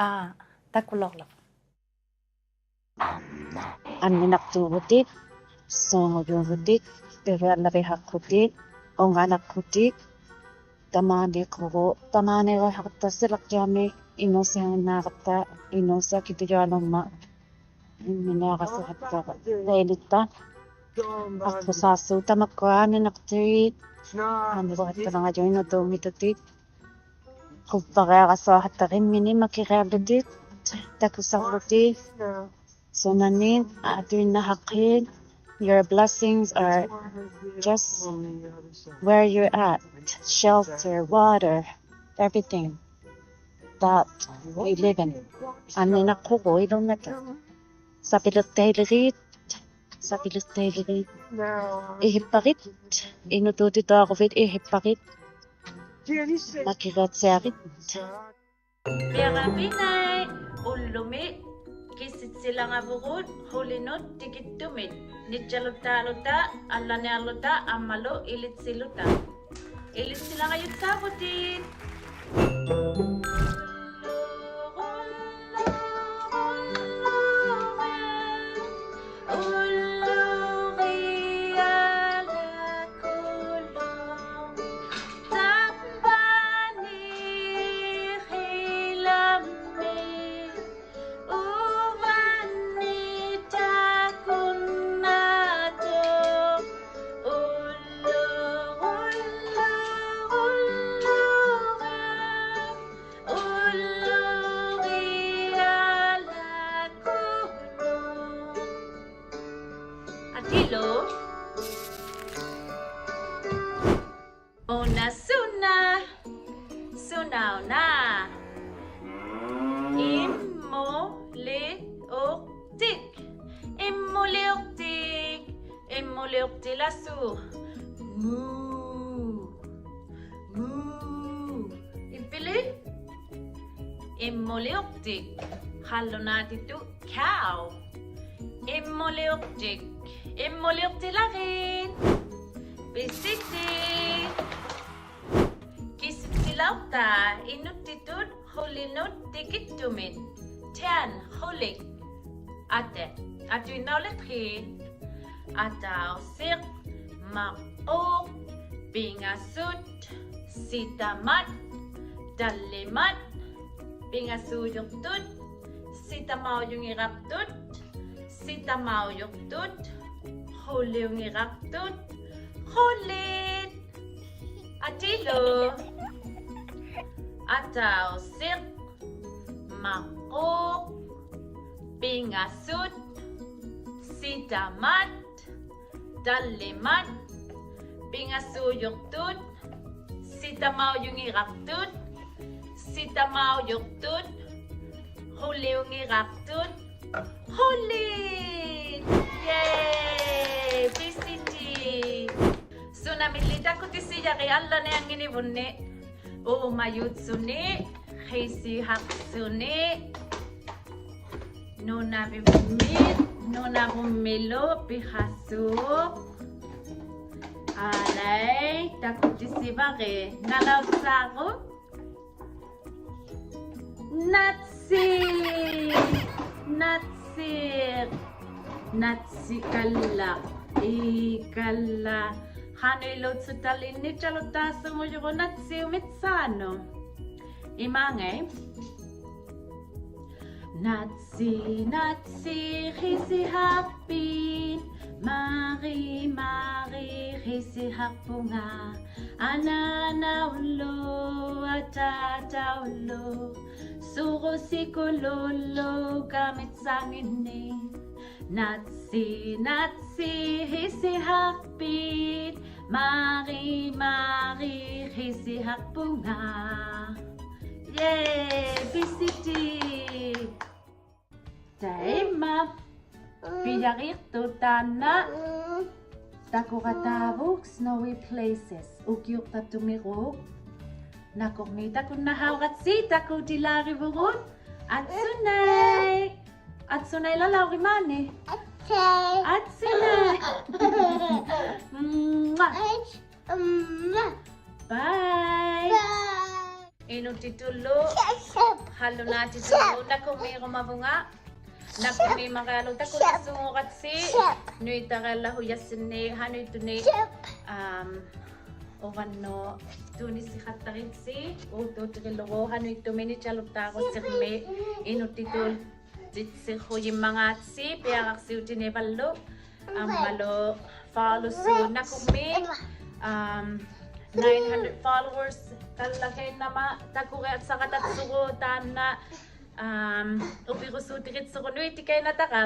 ᐋ, ᑕᑯᓚᐅᕐᓚᕗᑦ. ᐊᓐᓂᓇᖅᑑᕗᑎᑦ, ᓲᖑᔫᕗᑎᑦ, ᐱᒋᐊᓪᓚᕆᖃᖅᑯᑎᑦ, ᐅᖓᓇᖅᑯᑎᑦ, ᑕᒫᓃᖅᑯᒍ-, ᑕᒫᓃᕈᖃᖅᑕᓯᓚᕐᔪᐊᒥ ᐃᓅᓯᐊᖏᓐᓈᕋᑦᑕ, ᐃᓅᓯᐊᕿᑐᔪᐊᓘᒻᒪᑦ, ᐃᒻᒥᓂᐊᕋᓱᖃᑦᑕᕋ ᑕᐃᓕᑦᑕ. ᐊᖅᑯᓵᓲᑦ ᑕᒪᒃᑯᐊ ᐊᓐᓂᓇᖅᑐᐃᑦ, ᐊᓐᓂᕈᖃᑦᑕᓚᖓᔪᐃᑦ ᐃᓄᑑᙱᑦᑐᑎᑦ. ᖁᕝᕙᕆᐊᕋᓱᐊᖃᑦᑕᕆᒻᒥᓂᒃ ᒪᑭᕆᐊᓪᓗᑎᑦ, ᑕᑯᓴᕐᓗᑎᑦ, ᓱᓇᓂᒃ, ᐊᑐᐃᓐᓇᖃᖅᑮᑦ, your blessings are just where you're at, shelter, water, everything that we live in. ᐊᓐᓂᓇᖅᑯᒍ ᐃᓗᓐᓇᑕ. ᓴᐱᓕᖅᑕᐃᓕᕇᑦ, ᓴᐱᓕᖅᑕᐃᓕᕇᑦ. ᐃᕼᐃᑉᐸᕆᑦ, ᐃᓄᑑᑎᑐᐊᕈᕕᑦ ᐃᕼᐃᑉᐸᕆᑦ. ᒪᑭᕆᐊᑦᓯᐊᕆᑦ. ᐱᐊᕋᐱᓇᐃ, ᐅᓪᓗᒥ ᑭᓯᑦᓯᓚᖓᕗᒍᑦ ᖁᓕᓄᑦ ᑎᑭᑦᑐᒥᑦ, ᓂᔾᔭᓗᑦᑖᓗᑕ, ᐊᓪᓚᓂᐊᕐᓗᑕ, ᐊᒻᒪᓗ ᐃᓕᑦᓯᓗᑕ. ᐃᓕᑦᓯᓚᖓᔪᑦᓵᐳᑎᑦ. ᐊᑏᓗ. ᐅᓇ ᓱᓇ, ᓱᓇᐅᓇ. ᐃᒻᒧᓕᐅᖅᑎᒃ, ᐃᒻᒧᓕᐅᖅᑎᒃ. ᐊᓱ. Moo. Moo. ᐃᕝᕕᓪᓕ? ᐃᒻᒧᓕᐅᖅᑎᒃ. ᖃᓪᓗᓈᑎᑐᑦ cow. ᐃᒻᒧᓕᐅᖅᑎᒃ. ᐃᒻᒧᓕᐅᖅᑎᓪᓚᕇᑦ. ᐱᓯᑎ. ᑭᓱᑦᓯᓚᐅᖅᑕ ᐃᓄᑦᑎᑐᑦ ᖁᓕᓄᑦ ᑎᑭᑦᑐᒥᑦ. Ten, ᖁᓕᒃ. ᐊᑏ, ᐊᑐᐃᓐᓇᐅᓕᖅᑮᑦ. ᐊᑕᐅᓯᖅ, ᒪᕐᕉᒃ, ᐱᖓᓱᑦ, ᓯᑕᒪᑦ, ᑕᓪᓕᒪᑦ, ᐱᖓᓲᔪᖅᑐᑦ, ᓯᑕᒪᐅᔪᖏᕋᖅᑐᑦ, ᓯᑕᒪᐅᔪᖅᑐᑦ, ᖁᓕᐅᖏᕋᖅᑐᑦ, ᖁᓕᑦ. ᐊᑏᓗ. ᐊᑕᐅᓯᖅ, ᒪᕐᕉᒃ, ᐱᖓᓱᑦ, ᓯᑕᒪᑦ, ᑕᓪᓕᒪᑦ, ᐱᖓᓲᔪᖅᑐᑦ, ᓯᑕᒪᐅᔪᖏᕋᖅᑐᑦ, ᓯᑕᒪᐅᔪᖅᑐᑦ, ᖁᓕᐅᖏᕋᖅᑐᑦ, ᖁᓕᑦ. Yay! ᐱᓯᑎ. ᓱᓇᒥᓪᓕ ᑕᑯᑎᓯᔭᕆᑦ ᐊᓪᓚᓂᐊᖏᓐᓂᕗᓐᓂᒃ? ᐆᒪᔪᑦᓱᓂ, ᕿᓯᖃᖅᓱᓂ, ᓄᓇᕕᒻᒥ, ᓄᓇᕗᒻᒥᓗ ᐱᖃᓲᖅ. ᐊᓕᐊᐃ, ᑕᑯᑎᓯᕙᕆᑦ, ᓇᓚᐅᑦᓵᕈᒃ. ᓇᑦᓯᖅ! ᓇᑦᓯᖅ! ᓇᑦᓯᖅ ᑲᓪᓚᒃ, ᐄ ᑲᓪᓚᒃ. ᖃᓄᐃᓗᑦᓱᑕᓕ ᓂᑦᓴᓗᑦᑖᓲᖑᔪᒍᑦ ᓇᑦᓯᐅᑉ ᒥᑦᓵᓄᑦ. ᐃᒫᖓᐃ. ᓇᑦᓯᖅ, ᓇᑦᓯᖅ, ᕿᓯᖃᖅᐱᑦ, ᒫᕆ, ᒫᕆ, ᕿᓯᖃᖅᐳᖓ, ᐊᓈᓇᐅᓪᓗ, ᐊᑖᑕᐅᓪᓗ, ᓱᕈᓯᑯᓗᓪᓗ ᑲᒥᑦᓵᖏᓐᓂ. ᓇᑦᓯᖅ, ᓇᑦᓯᖅ, ᕿᓯᖃᖅᐱᑦ, ᒫᕆ, ᒫᕆ, ᕿᓯᖃᖅᐳᖓ. Yay! ᐱᓯᑎ. ᑕᐃᒪ. ᐱᔭᕇᖅᑐᖅ ᑖᓐᓇ ᑕᑯᕋᑖᕗᑦ Snowy Places, ᐅᑭᐅᖅᑕᖅᑐᒥᒎᖅ. ᓇᑯᕐᒦᒃ ᑕᑯᓐᓇᓴᐅᒐᑦᓯ, ᑕᑯᑎᓛᕆᕗᒍᑦ. ᐊᑦᓱᓇᐃ. ᐊᑦᓱᓇᐃᓚᓚᐅᕆᒪᓂ. ᐊᑦᓱᓇᐃ. ᐊᑦᓱᓇᐃ. ᒻᒪ. ᒻᒪ. Bye. Bye. ᐃᓄᑦᑎᑐᓪᓗ, ᖃᓪᓗᓈᑎᑐᓪᓗ, ᓇᑯᕐᒦᒍᒪᕗᖓ. ᓇᑯᕐᒦᒻᒪᕆᐊᓗᒃ ᑕᑯᓕᓲᖑᒐᑦᓯ. ᓄᐃᑕᕆᐊᓪᓚᖁᔭᔅᓯᓐᓂᒃ, ᖃᓄᐃᑦᑐᓂᒃ, ᐊᒻ, ᐅᕙᓐᓄᑦ ᑐᓂᓯᖃᑦᑕᕆᑦᓯ, ᐆᑦᑑᑎᒋᓪᓗᒍ, ᖃᓄᐃᑦᑐᒥᒃ ᓂᑦᓴᓗᑦᑖᕈᓯᕐᒥᒃ, ᐃᓄᑦᑎᑐᑦ ᑎᑦᓯᖁᔨᒻᒪᖔᑦᓯ ᐱᐊᕋᖅᓯᐅᑎᓂᕙᓪᓗ. ᐊᒻᒪᓗ follow-ᓲᖅ ᓇᑯᕐᒦᒃ, ᐊᒻ, nine hundred followers ᑲᓪᓚᒋᓐᓇᒪ ᑕᑯᒋᐊᑦᓴᖃᑦᑕᖅᑐᒍᑦ ᑖᓐᓇ, ᐊᒻ, ᐅᐱᕈᓲᑎᒋᑦᓱᒍ ᓄᐃᑎᒋᓐᓇᑕᕋ.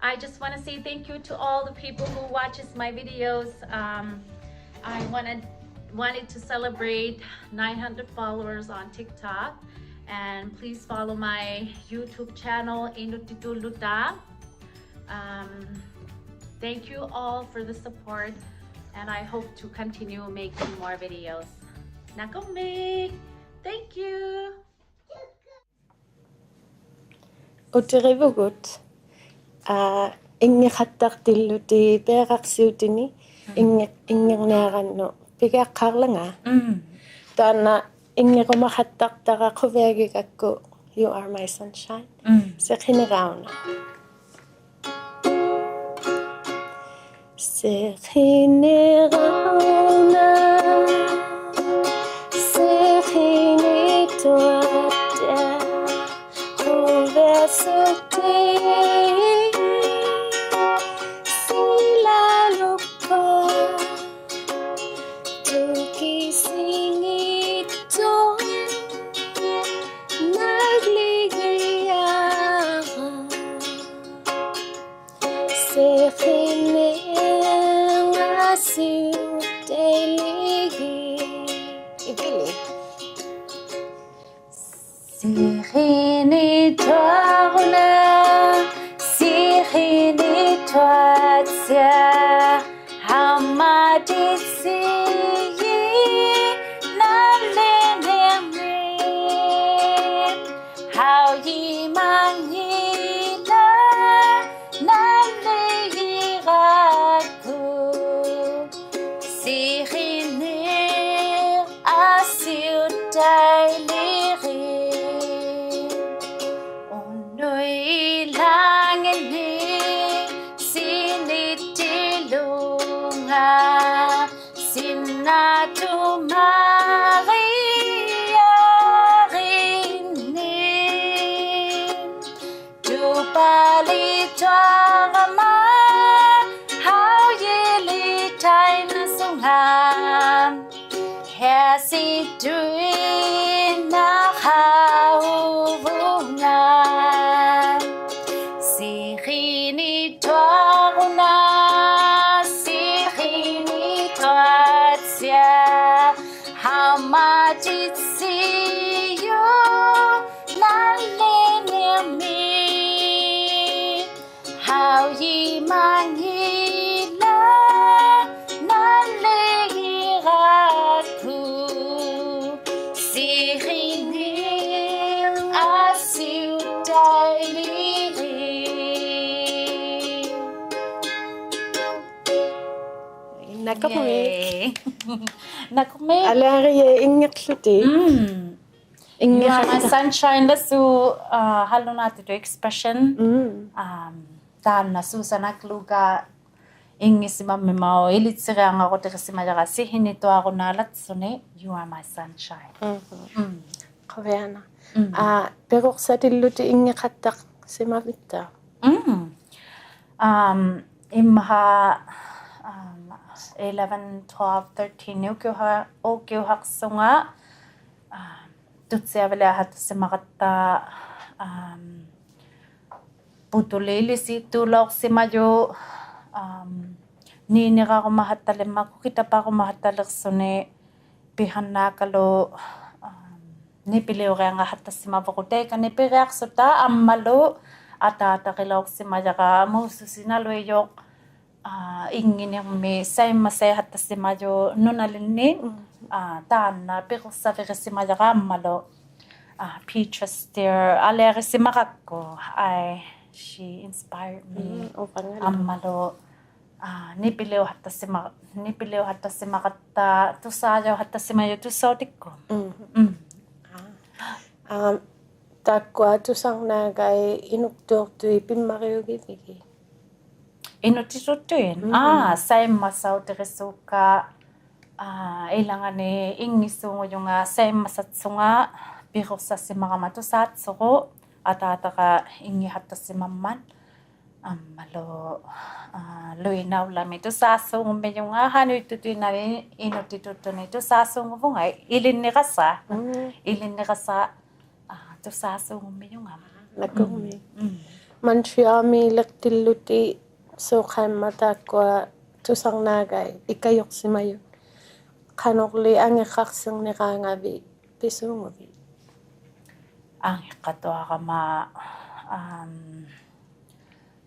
I just wanna say thank you to all the people who watches my videos. Um, I wanted, wanted to celebrate nine hundred followers on TikTok. And please follow my YouTube channel, ᐃᓄᑦᑎᑐᓪᓗᑕ. Um, thank you all for the support. And I hope to continue making more videos. ᓇᑯᕐᒦᒃ. Thank you. ᐅᑎᕆᕗᒍᑦ, ᐋ, ᐃᙱᖃᑦᑕᖅᑎᓪᓗᑎᑦ ᐱᐊᕋᖅᓯᐅᑎᓂᒃ, ᐃᙱ-, ᐃᙱᕐᓂᐊᕋᓐᓄᒃ ᐱᒋᐊᖅᑳᕐᓚᖓ. ᑖᓐᓇ ᐃᙱᕈᒪᖃᑦᑕᖅᑕᕋ ᖁᕕᐊᒋᒐᒃᑯ You Are My Sunshine. ᓯᕿᓂᕋᐅᓇ. ᓯᕿᓂᕋᐅᓇ, ᓯᕿᓂᑐᐊᑦᑎᐊᖅ, ᖁᕕᐊᓱᑎᒃ ᓯᓚᓗᒃᑯᑦ, ᑐᑭᓯᖏᑦᑐᖅ ᓇᒡᓕᒋᐊᕋ. ᓯᕿᓂᖓᓯᐅᑦ ᑕᐃᓕᒋᑦ. ᐃᕕᓕ. ᓯᕿᓂᑐᐊᕈᓇ, ᓯᕿᓂᑐᐊᑦᑎᐊᖅ. ᓇᑯᕐᒦᒃ. ᓇᑯᕐᒦᒃ. ᐊᓕᐊᕆᔭᐃᑦ ᐃᙱᖅᖢᑎᑦ. ᒻᒻ. You are my sunshine. ᑕᓱ, ᐋ, ᕼᐊᓗᓈᑎᑐᑦ expression. ᒻᒻ. ᐋᒻ, ᑖᓐᓇ Susan Akeluga ᐃᙱᓯᒪᒻᒥᒻᒪᐅ ᐃᓕᑦᓯᕆᐊᖓᕈᑎᒋᓯᒪᔭᕋ ᓯᕿᓂᑐᐊᕈᓈᓚᑦᓱᓂ, You are my sunshine. ᒻᒻ. ᒻᒻ. ᖁᕕᐊᓇ. ᒻᒻ. ᐋ, ᐱᕈᖅᓴᑎᓪᓗᑎᑦ ᐃᙱᖃᑦᑕᖅᓯᒪᕕᑦᑕ? ᒻᒻ. ᐋᒻ, ᐃᒻᒪᖄ, ᐋᒻ, eleven, twelve, thirteen-ᓂ ᐅᑭᐅᖃ-, ᐅᑭᐅᖃᖅᓱᖓ, ᐋᒻ, ᑐᑦᓯᐊᕕᓕᐊᖃᑦᑕᓯᒪᖃᑦᑕ, ᐋᒻ, ᐳᑐᓕ ᐃᓕᓰᑦᑑᓚᐅᖅᓯᒪᔪᖅ, ᐋᒻ, ᓂᓂᕋᕈᒪᖃᑦᑕᓕᒻᒪᑦ ᑯᑭᑕᐹᕈᒪᖃᑦᑕᓕᖅᓱᓂ ᐱᖃᓐᓇᑲᓗ, ᐋᒻ, ᓂᐱᓕᐅᕆᐊᖓᖃᑦᑕᓯᒪᕗᖅ ᑕᐃᑲᓂ ᐱᒋᐊᖅᓱᑕ ᐊᒻᒪᓗ ᐊᑖᑕᕆᓚᐅᖅᓯᒪᔭᕋ ᒨᓱᓯᓇᓗᐃᔪᖅ, ᐋ, ᐃᙱᓂᕐᒥ ᓴᐃᒻᒪᓴᐃᖃᑦᑕᓯᒪᔪᖅ ᓄᓇᓕᓐᓂ, ᒻᒻ. ᐋ, ᑖᓐᓇ ᐱᕈᖅᓴᕕᒋᓯᒪᔭᕋ ᐊᒻᒪᓗ, ᐋ, Petra Steere ᐊᓕᐊᕆᓯᒪᒐᒃᑯ, ᐊᐃ, she inspired me. ᒻᒻ, ᐅᕙᖓᓗ. ᐊᒻᒪᓗ, ᐋ, ᓂᐱᓕᐅᖃᑦᑕᓯᒪ-, ᓂᐱᓕᐅᖃᑦᑕᓯᒪᒐᑦᑕ ᑐᓵᔭᐅᖃᑦᑕᓯᒪᔪᖅ ᑐᓴᐅᑎᒃᑯᑦ. ᒻᒻ. ᒻᒻ. ᐋ. ᐋ, ᑖᒃᑯᐊ ᑐᓴᕐᓈᒐᐃᑦ ᐃᓄᒃᑑᖅᑐᐃᑦ ᐱᒻᒪᕆᐅᒋᕕᒋᑦ? ᐃᓄᒃᑎᑑᖅᑐᐃᑦ? ᒻᒻ. ᐋ, ᓴᐃᒻᒪᓴᐅᑎᒋᓲᒃᑲ, ᐋ, ᐃᓚᖓᓂ ᐃᙱᓲᖑᔪᖓ ᓴᐃᒻᒪᓴᑦᓱᖓ ᐱᕈᖅᓴᓯᒪᒐᒪ ᑐᓵᑦᓱᒍ, ᐊᑖᑕᒐ ᐃᙱᖃᑦᑕᓯᒪᒻᒪᑦ. ᐊᒻᒪᓗ, ᐋ, ᓗᐃᓇᐅᓪᓚᒥ ᑐᓵᓲᖑᒻᒥᔪᖓ, ᖃᓄᐃᑦᑐᑐᐃᓐᓇᓕ ᐃᓄᒃᑎᑑᖅᑐᓂᒃ ᑐᓵᓲᖑᕗᖓ, ᐃᓕᓐᓂᕋᓴ. ᒻᒻ. ᐃᓕᓐᓂᕋᓴ, ᐋ, ᑐᓵᓲᖑᒻᒥᔪᖓ. ᓇᑯᕐᒦᒃ. ᒻᒻ. ᒪᓐᑐᕆᐊᒥᓕᖅᑎᓪᓗᑎᑦ ᓲᖃᐃᒻᒪ ᑖᒃᑯᐊ ᑐᓴᕐᓈᒐᐃᑦ ᐃᑲᔪᖅᓯᒪᔪᑦ. ᖃᓄᕐᓕ ᐊᖏᖅᑲᖅᓯᕐᓂᕌᖓᕕᑦ ᐱᓲᖑᕕᑦ? ᐊᖏᖅᑲᑐᐊᕋᒪ, ᐋᒻ,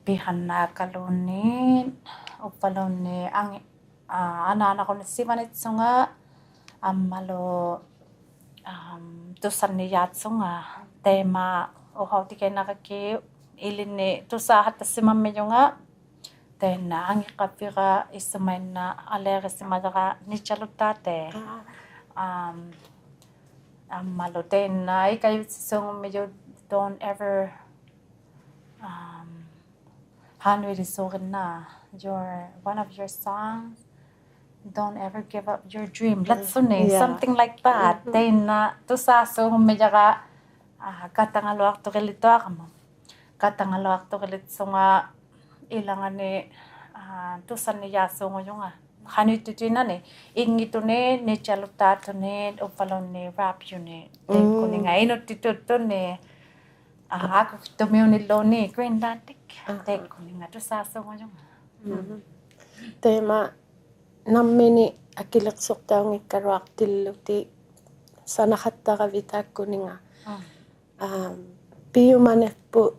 ᐱᖃᓐᓇᑲᓗᓐᓃᑦ, ᐅᕝᕙᓘᓐᓃᑦ ᐊᖏ-, ᐋ, ᐊᓈᓇᒃᑯᓐᓂᒃ ᓯᕙᓂᑦᓱᖓ, ᐊᒻᒪᓗ, ᐋᒻ, ᑐᓴᕐᓂᔮᑦᓱᖓ, ᑕᐃᒪ ᐅᖃᐅᑎᒋᓇᕋᒃᑭᑦ ᐃᓕᓐᓂᒃ ᑐᓵᖃᑦᑕᓯᒪᒻᒥᔪᖓ, ᑖᓐᓇ ᐊᖏᖅᑲᕕᒐ ᐃᓱᒪᐃᓐᓇ ᐊᓕᐊᕆᓯᒪᔭᕋ ᓂᑦᔮᓗᑦᑖᑎᑦ. ᐋ. ᐋᒻ, ᐊᒻᒪᓗ ᑖᓐᓇ ᐃᑲᔪᑦᓯᓲᖑᒻᒥᔪᑦ, don't ever, ᐋᒻ, ᖃᓄᐃᓕᓲᖑᓐᓇ, your, one of your songs, don't ever give up your dream. ᓚᑦᓱᓂ, yeah. Something like that. ᒻᒻ. ᑖᓐᓇ ᑐᓵᓲᖑᒻᒥᔭᕋ, ᐋ, ᑲᑕᖓᓗᐊᖅᑐᕆᓕᑐᐊᕋᒪ. ᑲᑕᖓᓗᐊᖅᑐᕆᓕᑦᓱᖓ ᐃᓚᖓᓂ, ᐋ, ᑐᓴᕐᓂᔮᓲᖑᔪᖓ. ᖃᓄᐃᑦᑐᑐᐃᓐᓇᓂ, ᐃᙱᑐᓂ, ᓂᑦᔮᓗᑦᑖᑐᓂ, ᐅᕝᕙᓘᓐᓃᑦ ᕙᑉᔪᓂ. ᒻᒻ. ᑕᐃᒃᑯᓂᖓ ᐃᓄᒃᑎᑑᖅᑐᓂ, ᐋ, ᐊᑯᒃᑐᒥᐅᓂᓪᓘᓐᓃᑦ Greenlandic. ᐋ. ᑕᐃᒃᑯᓂᖓ ᑐᓵᓲᖑᔪᖓ. ᒻᒻ. ᑕᐃᒪ ᓇᒻᒥᓂᒃ ᐊᑭᓕᖅᓱᖅᑕᐅᙱᒃᑲᓗᐊᖅᑎᓪᓗᑎᑦ ᓴᓇᖃᑦᑕᕋᕕᑦ ᑖᒃᑯᓂᖓ. ᒻᒻ. ᐋᒻ, ᐱᔪᒪᓂᖅᐳᑦ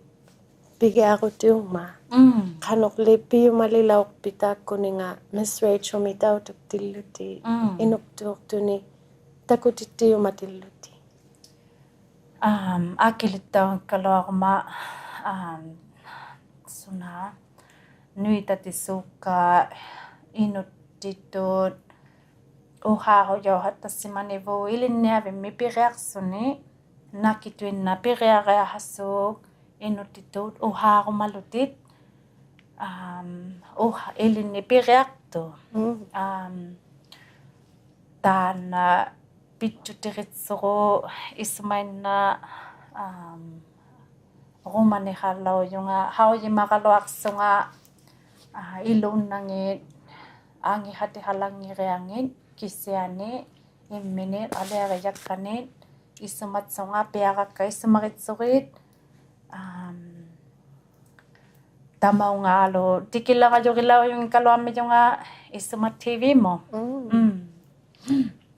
ᐱᒋᐊᕈᑎᐅᖕᒪᑦ. ᒻᒻ. ᖃᓄᕐᓕ ᐱᔪᒪᓕᓚᐅᖅᐱᑦ ᑖᒃᑯᓂᖓ Miss Rachel-ᒥ ᑕᐅᑐᒃᑎᓪᓗᑎᑦ, ᒻᒻ. ᐃᓄᒃᑑᖅᑐᓂ ᑕᑯᑎᑦᑎᔪᒪᑎᓪᓗᑎᑦ? ᐋᒻ, ᐊᑭᓕᖅᑕᐅᙱᒃᑲᓗᐊᕈᒪ, ᐋᒻ, ᓱᓇ, ᓄᐃᑕᑎᓲᒃᑲ, ᐃᓄᒃᑎᑐᑦ, ᐅᖃᖁᔭᐅᖃᑦᑕᓯᒪᓂᕗᑦ ᐃᓕᓐᓂᐊᕕᒻᒥ ᐱᒋᐊᖅᓱᓂ, ᓇᑭᑐᐃᓐᓇᖅ ᐱᒋᐊᕆᐊᖃᓲᖅ ᐃᓄᒃᑎᑐᑦ ᐅᖃᕈᒪᓗᑎᑦ, ᐋᒻ, ᐅᖃ-, ᐃᓕᓐᓂᒃ ᐱᒋᐊᖅᑐᖅ. ᒻᒻ. ᐋᒻ, ᑖᓐᓇ ᐱᑦᔪᑎᒋᑦᓱᒍ ᐃᓱᒪᐃᓐᓇ, ᐋᒻ, ᕈᒪᓂᖃᓚᐅᔪᖓ ᖃᐅᔨᒪᒐᓗᐊᖅᓱᖓ, ᐋ, ᐃᓘᓐᓇᖏᑦ, ᐊᖏᖃᑎᖃᓚᙱᕆᐊᖏᑦ, ᑭᓯᐊᓂ ᐃᒻᒥᓂᒃ ᐊᓕᐊᒋᔭᒃᑲᓂᒃ ᐃᓱᒪᑦᓱᖓ ᐱᐊᕋᒃᑲ ᐃᓱᒪᒋᑦᓱᒋᑦ, ᐋᒻ, ᑕᒪᐅᖓᓗ ᑎᑭᓚᖓᔪᕆᓚᐅᔪᙱᒃᑲᓗᐊᕐᒥᔪᖓ ᐃᓱᒪᑦ TV-ᒧᑦ. ᒻᒻ. ᒻᒻ.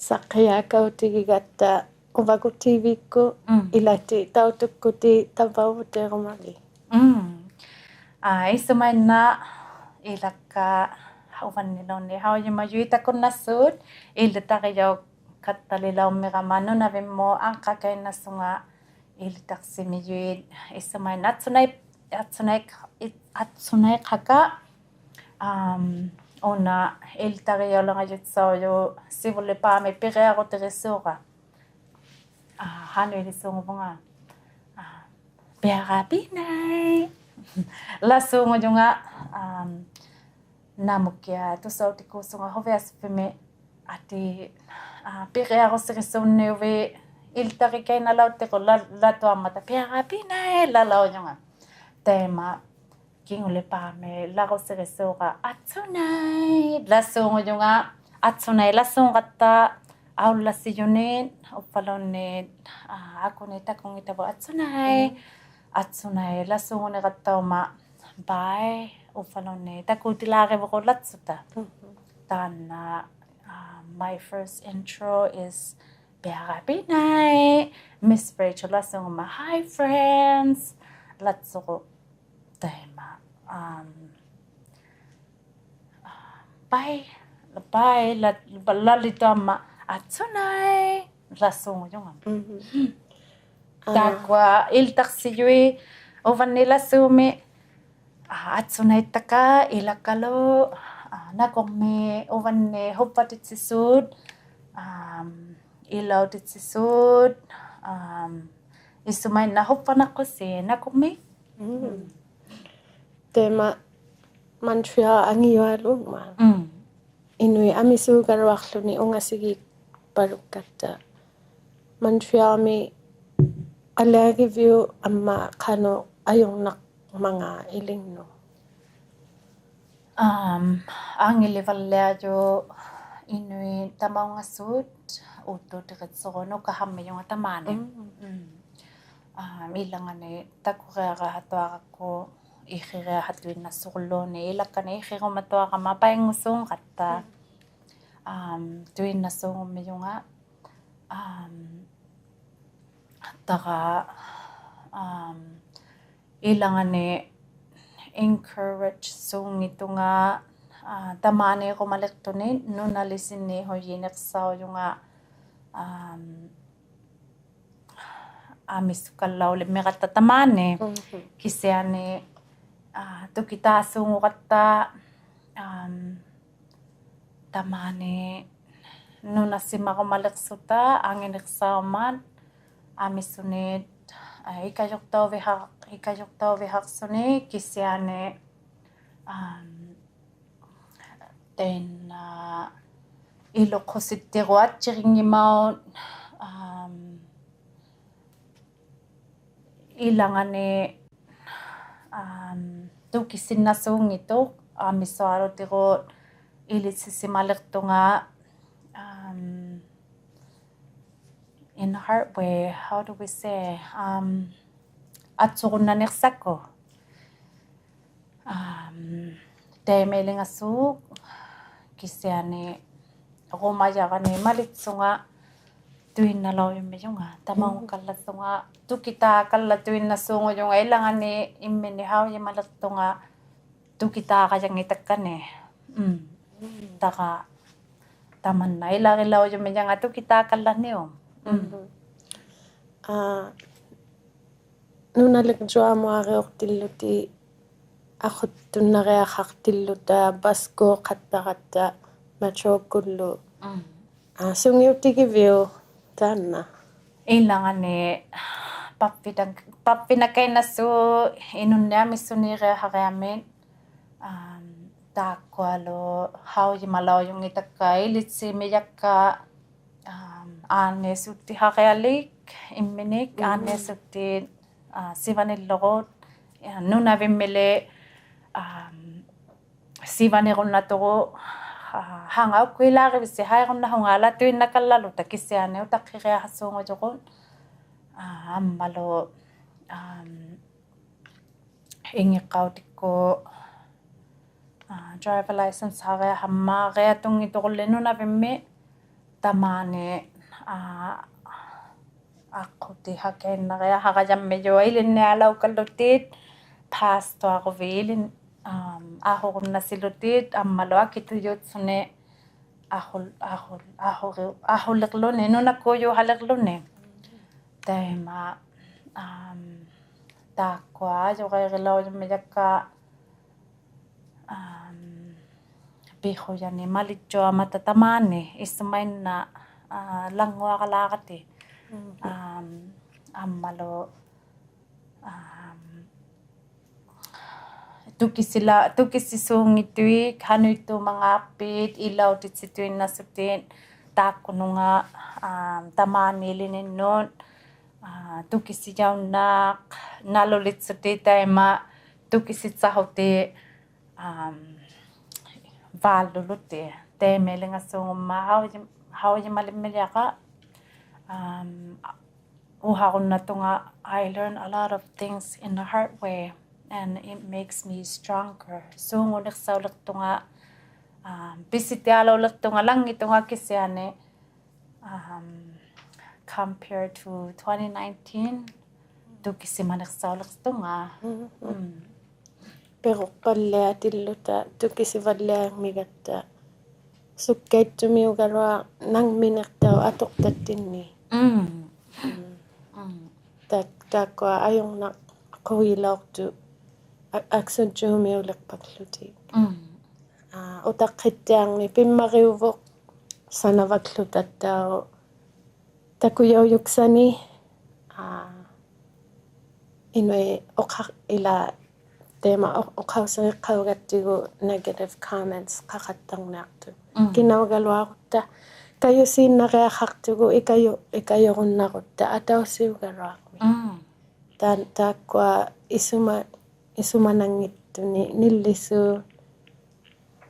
ᓴᖅᑭᔮᑲᐅᑎᒋᒐᑦᑕ ᐅᕙᒍᑦ TV-ᒃᑯᑦ, ᒻᒻ. ᐃᓚᑎᑦ ᑕᐅᑐᒃᑯᑎᑦ ᑕᕝᕙᐅᕗᑏᕈᒪᕕᑦ? ᒻᒻ. ᐋ, ᐃᓱᒪᐃᓐᓇ ᐃᓚᒃᑲ ᐅᕙᓐᓂᓘᓐᓃᑦ ᖃᐅᔨᒪᔪᐃᑦ ᑕᑯᓐᓇᓲᑦ, ᐃᓕᑕᕆᔭᐅᒃ ᖃᑦᑕᓕᓚᐅᕐᒥᒐᒪ ᓄᓇᕕᒻᒧᑦ ᐊᕐᕋᑲᐃᓐᓇᓱᖓ ᐃᓕᑕᖅᓯᒥᔪᐃᑦ ᐃᓱᒪᐃᓐᓇᖅ ᐊᑦᓱᓇᐃ-, ᐊᑦᓱᓇᐃ-, ᐃ-, ᐊᑦᓱᓇᐃᖃᕋ, ᐊᒻ, ᐅᓇ ᐃᓕᑕᕆᔭᐅᓚᖓᔪᑦᓴᐅᔪᖅ ᓯᕗᓪᓕᐹᒥ ᐱᒋᐊᕈᑎᒋᓲᕋ. ᐋ, ᖃᓄᐃᓕᓲᖑᕗᖓ. ᐋ, ᐱᐊᕋᐱᓇᐃ. ᓚᓲᖑᔪᖓ, ᐊᒻ, ᓇᒧᒃᑭᐊᖅ ᑐᓴᐅᑎᑯᓱᖓ ᖁᕕᐊᓱᕝᕕᒥ ᐊᑏ, ᐋ, ᐱᒋᐊᕈᓯᒋᓲᓐᓂᐅᕕᑦ ᐃᓕᑕᕆᑲᐃᓐᓇᓚᐅᑦᑎᒍ ᓚ-, ᓚᑐᐊᕐᒪᑕ ᐱᐊᕋᐱᓇᐃ ᓚᓚᐅᔪᖓ. ᑕᐃᒪ ᑭᖑᓕᐹᒥ ᓚᒍᓯᒋᓲᕋ ᐊᑦᓱᓇᐃ ᓚᓲᖑᔪᖓ. ᐊᑦᓱᓇᐃ ᓚᓲᖑᒐᑦᑕ ᐊᐅᓪᓚᓯᔪᓂᒃ ᐅᕝᕙᓘᓐᓃᑦ, ᐋ, ᐊᑯᓂ ᑕᑯᙱᑕᕗᑦ ᐊᑦᓱᓇᐃ. ᒻᒻ. ᐊᑦᓱᓇᐃ ᓚᓲᖑᓂᕋᑦᑕᐅᒪ bye ᐅᕝᕙᓘᓐᓃᑦ ᑕᑯᑎᓛᕆᕗᒍᓚᑦᓱᑕ. ᒻᒻ. ᑖᓐᓇ, ᐋ, my first intro is ᐱᐊᕋᐱᓇᐃ. Miss Rachel ᓚᓲᖑᒪ hi friends ᓚᑦᓱᒍ. ᑕᐃᒪ, ᐊᒻ, bye, bye ᓚ-, ᓚᓕᑐᐊᒪ ᐊᑦᓱᓇᐃ ᓚᓲᖑᔪᖓ. ᒻᒻ. ᑖᒃᑯᐊ ᐃᓕᑕᖅᓯᔪᐃᑦ ᐅᕙᓐᓂᒃ ᓚᓲᒥᒃ, ᐋ, ᐊᑦᓱᓇᐃᑦᑕᑲ ᐃᓚᒃᑲᓗ, ᐋ, ᓇᑯᕐᒦᒃ ᐅᕙᓐᓂᒃ ᖁᕝᕙᑎᑦᓯᓲᑦ, ᐊᒻ, ᐃᓚᐅᑎᑦᓯᓲᑦ, ᐊᒻ, ᐃᓱᒪᐃᓐᓇᖅ ᖁᕝᕙᓇᖅᑯᓯ ᓇᑯᕐᒦᒃ. ᒻᒻ. ᑕᐃᒪ Montreal ᐊᖏᔪᐊᓘᖕᒪᑦ. ᒻᒻ. ᐃᓄᐃᑦ ᐊᒥᓲᒐᓗᐊᕐᓗᓂ ᐅᖓᓯᒋᑉᐸᓗᒃᑲᑦᑕ. Montreal-ᒥ ᐊᓕᐊᒋᕕᐅᒃ ᐊᒻᒪ ᖃᓄᖅ ᐊᔪᕐᓇᕐᒪᖔᑦ ᐃᓕᖕᓄᑦ? ᐊᒻ, ᐊᖏᓕᕙᓪᓕᐊᔪᖅ ᐃᓄᐃᑦ ᑕᒪᐅᖓᓲᑦ ᐆᑦᑑᑎᒋᑦᓱᒍ ᓄᑲᖃᕐᒥᔪᖓ ᑕᒫᓂ. ᒻᒻ. ᒻᒻ. ᐊᒻ, ᐃᓚᖓᓂ ᑕᑯᒋᐊᖃᑦᑐᐊᕋᒃᑯ ᐃᕿᒋᐊᖃᑐᐃᓐᓇᓱᒍᓪᓘᓐᓃᑦ, ᐃᓚᒃᑲᓂ ᐃᕿᒍᒪᑐᐊᕋᒪ ᐸᐃᙳᓲᖑᒐᑦᑕ. ᒻᒻ. ᐊᒻ, ᑐᐃᓐᓇᓲᖑᒻᒥᔪᖓ, ᐊᒻ, ᑕᒐ, ᐊᒻ, ᐃᓚᖓᓂ encourage-ᓲᖑᙱᑦᑐᖓ, ᐋ, ᑕᒫᓃᕈᒪᓕᖅᑐᓂᒃ ᓄᓇᓕᓯᓐᓂ ᓱᔩᓂᖅᓴᐅᔪᖓ, ᐊᒻ, ᐊᒥᓱᑲᓪᓚᐅᓕᕐᒥᒐᑦᑕ ᑕᒫᓂ. ᒻᒻ. ᑭᓯᐊᓂ, ᐋ, ᑐᑭᑖᓲᖑᒐᑦᑕ, ᐊᒻ, ᑕᒫᓂ ᓄᓇᓯᒪᕈᒪᓕᖅᓱᑕ ᐊᖏᓂᖅᓴᐅᒻᒪᑦ ᐊᒥᓱᓂᒃ, ᐋ, ᐃᑲᔪᖅᑕᐅᕕᖃᖅ-, ᐃᑲᔪᖅᑕᐅᕕᖃᖅᓱᓂ ᑭᓯᐊᓂ, ᐊᒻ, ᑕᐃᓐᓇ, ᐋ, ᐃᓗᖅᑯᓯᑦᑎᒍᑦ ᐊᑦᔨᕆᙱᒪᐅᑦ, ᐊᒻ, ᐃᓚᖓᓂ, ᐊᒻ, ᑐᑭᓯᓐᓇᓲᖑᙱᑦᑐᖅ ᐊᒥᓱᐊᓗᑎᒍᑦ ᐃᓕᑦᓯᓯᒪᓕᖅᑐᖓ, ᐊᒻ, in a hard way, how do we say, ᐊᒻ, ᐊᑦᓱᕈᓐᓇᓂᖅᓴᒃᑯ. ᐊᒻ, ᑕᐃᒪᐃᓕᖓᓲᖅ ᑭᓯᐊᓂ ᕈᒪᔭᕋᓂ ᒪᓕᑦᓱᖓ ᑐᐃᓐᓇᓚᐅᔪᒻᒥᔪᖓ, ᑕᒪᐅᖓᑲᓪᓚᓱᖓ, ᑐᑭᑖᑲᓪᓚ ᑐᐃᓐᓇᓲᖑᔪᖓ, ᐃᓚᖓᓂ ᐃᒻᒥᓂᖅ ᓴᐅᔨᒪᓕᖅᑐᖓ ᑐᑭᑖᖃᔭᙱᑕᒃᑲᓂ. ᒻᒻ. ᑕᒐ ᑕᒪᓐᓇ ᐃᓚᕆᓚᐅᔪᒻᒥᔭᖓ ᑐᑭᑖᑲᓪᓚᓂᐅᒃ. ᒻᒻ. ᐋ, ᓄᓇᓕᕐᔪᐊᒧᐊᕆᐅᖅᑎᓪᓗᑎᑦ ᐊᖁᑦᑐᓐᓇᕆᐊᖃᖅᑎᓪᓗᑕ ᐸᔅᑰᖃᑦᑕᕋᑦᑕ ᒪᑐᐊᒃᑯᓪᓗ. ᒻᒻ. ᐋ, ᓱᖏᐅᑎᒋᕕᐅᒃ ᑖᓐᓇ? ᐃᓚᖓᓂ ᐸᑉᐱᓇ-, ᐸᑉᐱᓇᑲᐃᓐᓇᓲᖅ ᐃᓄᓐᓂᐊᒥᓱᓃᕆᐊᖃᕆᐊᒥᒃ, ᐊᒻ, ᑖᒃᑯᐊᓗ ᓴᐅᔨᒪᓚᐅᔪᙱᑕᒃᑲ ᐃᓕᑦᓯᒥᔭᒃᑲ, ᐊᒻ, ᐋᓐᓂᐊᓱᑦᑎᖃᕆᐊᓕᒃ ᐃᒻᒥᓂᒃ, ᒻᒻ. ᐋᓐᓂᐊᓱᑦᑎ, ᐋ, ᓯᕙᓂᓪᓗᒍ, ᐋ, ᓄᓇᕕᒻᒥᓕ, ᐊᒻ, ᓯᕙᓂᕈᓐᓇᑐᒍ, ᐋ, ᖃᖓ ᐅᒃᑯᐃᓛᕆᕕᓯ ᖃᐃᕈᓐᓇᖅᓱᖓ ᓚᑐᐃᓐᓇᑲᓪᓚᓗᑕ ᑭᓯᐊᓂ ᐅᑕᖅᑭᕆᐊᖃᓲᖑᔪᒍᑦ, ᐋ, ᐊᒻᒪᓗ, ᐊᒻ, ᐃᖏᕐᖃᐅᑎᒃᑯᑦ, ᐋ, driver license-ᖃᕆᐊᖃᕐᒪᕆᐊᑐᙱᑦᑐᒍᓪᓕ ᓄᓇᕕᒻᒥ ᑕᒫᓂ, ᐋ, ᐊᖅᑯᑎᖃᑲᐃᓐᓇᕆᐊᖃᕋᔭᒻᒥᔪᖅ ᐃᓕᓐᓂᐊᓚᐅᑲᓪᓗᑎᑦ, ᐸᔅᑐᐊᕈᕕᑦ ᐃᓕᓐ-, ᐊᒻ, ᐊᖁᕈᓐᓇᓯᓗᑎᑦ, ᐊᒻᒪᓗ ᐊᑭᑐᔫᑦᓱᓂ, ᐊᕼᐅ-, ᐊᕼᐅ-, ᐊᕼᐅᕆ-, ᐊᕼᐅᓕᕐᓗᓂ, ᓄᓇᒃᑰᔪᓴᓕᕐᓗᓂ. ᑕᐃᒪ, ᐊᒻ, ᑖᒃᑯᐊ ᐊᔪᕆᕆᓚᐅᔪᒻᒥᔭᒃᑲ, ᐊᒻ, ᐱᖁᔭᓂ ᒪᓕᑦᔪᐊᒪᑕ ᑕᒫᓂ, ᐃᓱᒪᐃᓐᓇ, ᐋ, ᓚᖑᐊᕋᓛᕋᑎᒃ. ᒻᒻ. ᐊᒻ, ᐊᒻᒪᓗ, ᐊᒻ, ᑐᑭᓯᓚ-, ᑐᑭᓯᓲᖑᖏᑦᑐᐃᑦ, ᖃᓄᐃᑦᑑᒪᖔᖅᐱᑦ, ᐃᓚᐅᑎᑦᓯᑐᐃᓐᓇᓱᑎᒃ, ᑖᒃᑯᓄᖓ, ᐊᒻ, ᑕᒫᓂ ᐃᓕᓐᓂᓐᓄᑦ, ᐋ, ᑐᑭᓯᔭᐅᓐᓇᖅ, ᓇᓗᓕᑦᓱᑎᒃ ᑕᐃᒪ, ᑐᑭᓯᑦᓴᖁᑎᒃ, ᐊᒻ, ᕚᓪᓗᓗᑎᒃ. ᑕᐃᒪᐃᓕᖓᓲᖑᒻᒪᑦ ᖃᐅᔨ-, ᖃᐅᔨᒪᓕᒻᒥᔭᕋ, ᐊᒻ, ᐅᖃᕈᓐᓇᑐᖓ, I learn a lot of things in the hard way, and it makes me stronger. ᓲᖑᓂᖅᓴᐅᓕᖅᑐᖓ, ᐊᒻ, ᐱᓯᑎᐊᓘᓕᖅᑐᖓ, ᓚᖕᖏᑐᖓ ᑭᓯᐊᓂ, ᐊᒻ, compared to twenty nineteen, ᑐᑭᓯᒪᓂᖅᓴᐅᓕᖅᑐᖓ. ᒻᒻ. ᒻᒻ. ᐱᕈᖅᐸᓪᓕᐊᑎᓪᓗᑕ, ᑐᑭᓯᕙᓪᓕᐊᖕᒥᒐᑦᑕ, ᓱᒃᑲᐃᑦᑐᒥᐅᒐᓗᐊᖅ ᓇᖕᒥᓂᖅᑕᐅᖅ ᐊᑐᖅᑕᑦᑎᓐᓂ. ᒻᒻ. ᒻᒻ. ᒻᒻ. ᑖᒃ-, ᑖᒃᑯᐊ ᐊᔪᕐᓇᖅᑰᔨᓚᐅᖅᑐᑦ ᐊ-, ᐊᒃᓱᑦᔫᒥᐅᓕᖅᐸᒃᖢᑎᒃ. ᒻᒻ. ᐋ, ᐅᑕᖅᑭᑦᑎᐊᕐᓂ ᐱᒻᒪᕆᐅᕗᖅ ᓴᓇᕙᒃᖢᑕᑦᑕᐅᖅ ᑕᑯᔭᐅᔪᒃᓴᓂᒃ, ᐋ, ᐃᓄᐃᑦ ᐅᖃ-, ᐃᓛᒃ ᑕᐃᒪ ᐅ-, ᐅᖃᐅᓯᕆᖅᑲᐅᒐᑦᑎᒍ negative comments ᖃᖃᑦᑕᕐᓂᐊᖅᑐᑦ. ᒻᒻ. ᑭᓇᐅᒐᓗᐊᕈᑦᑕ, ᑲᔪᓰᓐᓇᕆᐊᖃᖅᑐᒍᑦ, ᐃᑲᔪ-, ᐃᑲᔪᕈᓐᓇᕈᑦᑕ, ᐊᑕᐅᓯᐅᒐᓗᐊᕐᒥᒃ. ᒻᒻ. ᑖᓐ-, ᑖᒃᑯᐊ ᐃᓱᒪ-, ᐃᓱᒪᓇᙱᑦᑐᓂᒃ ᓂᓪᓕᓲᑦ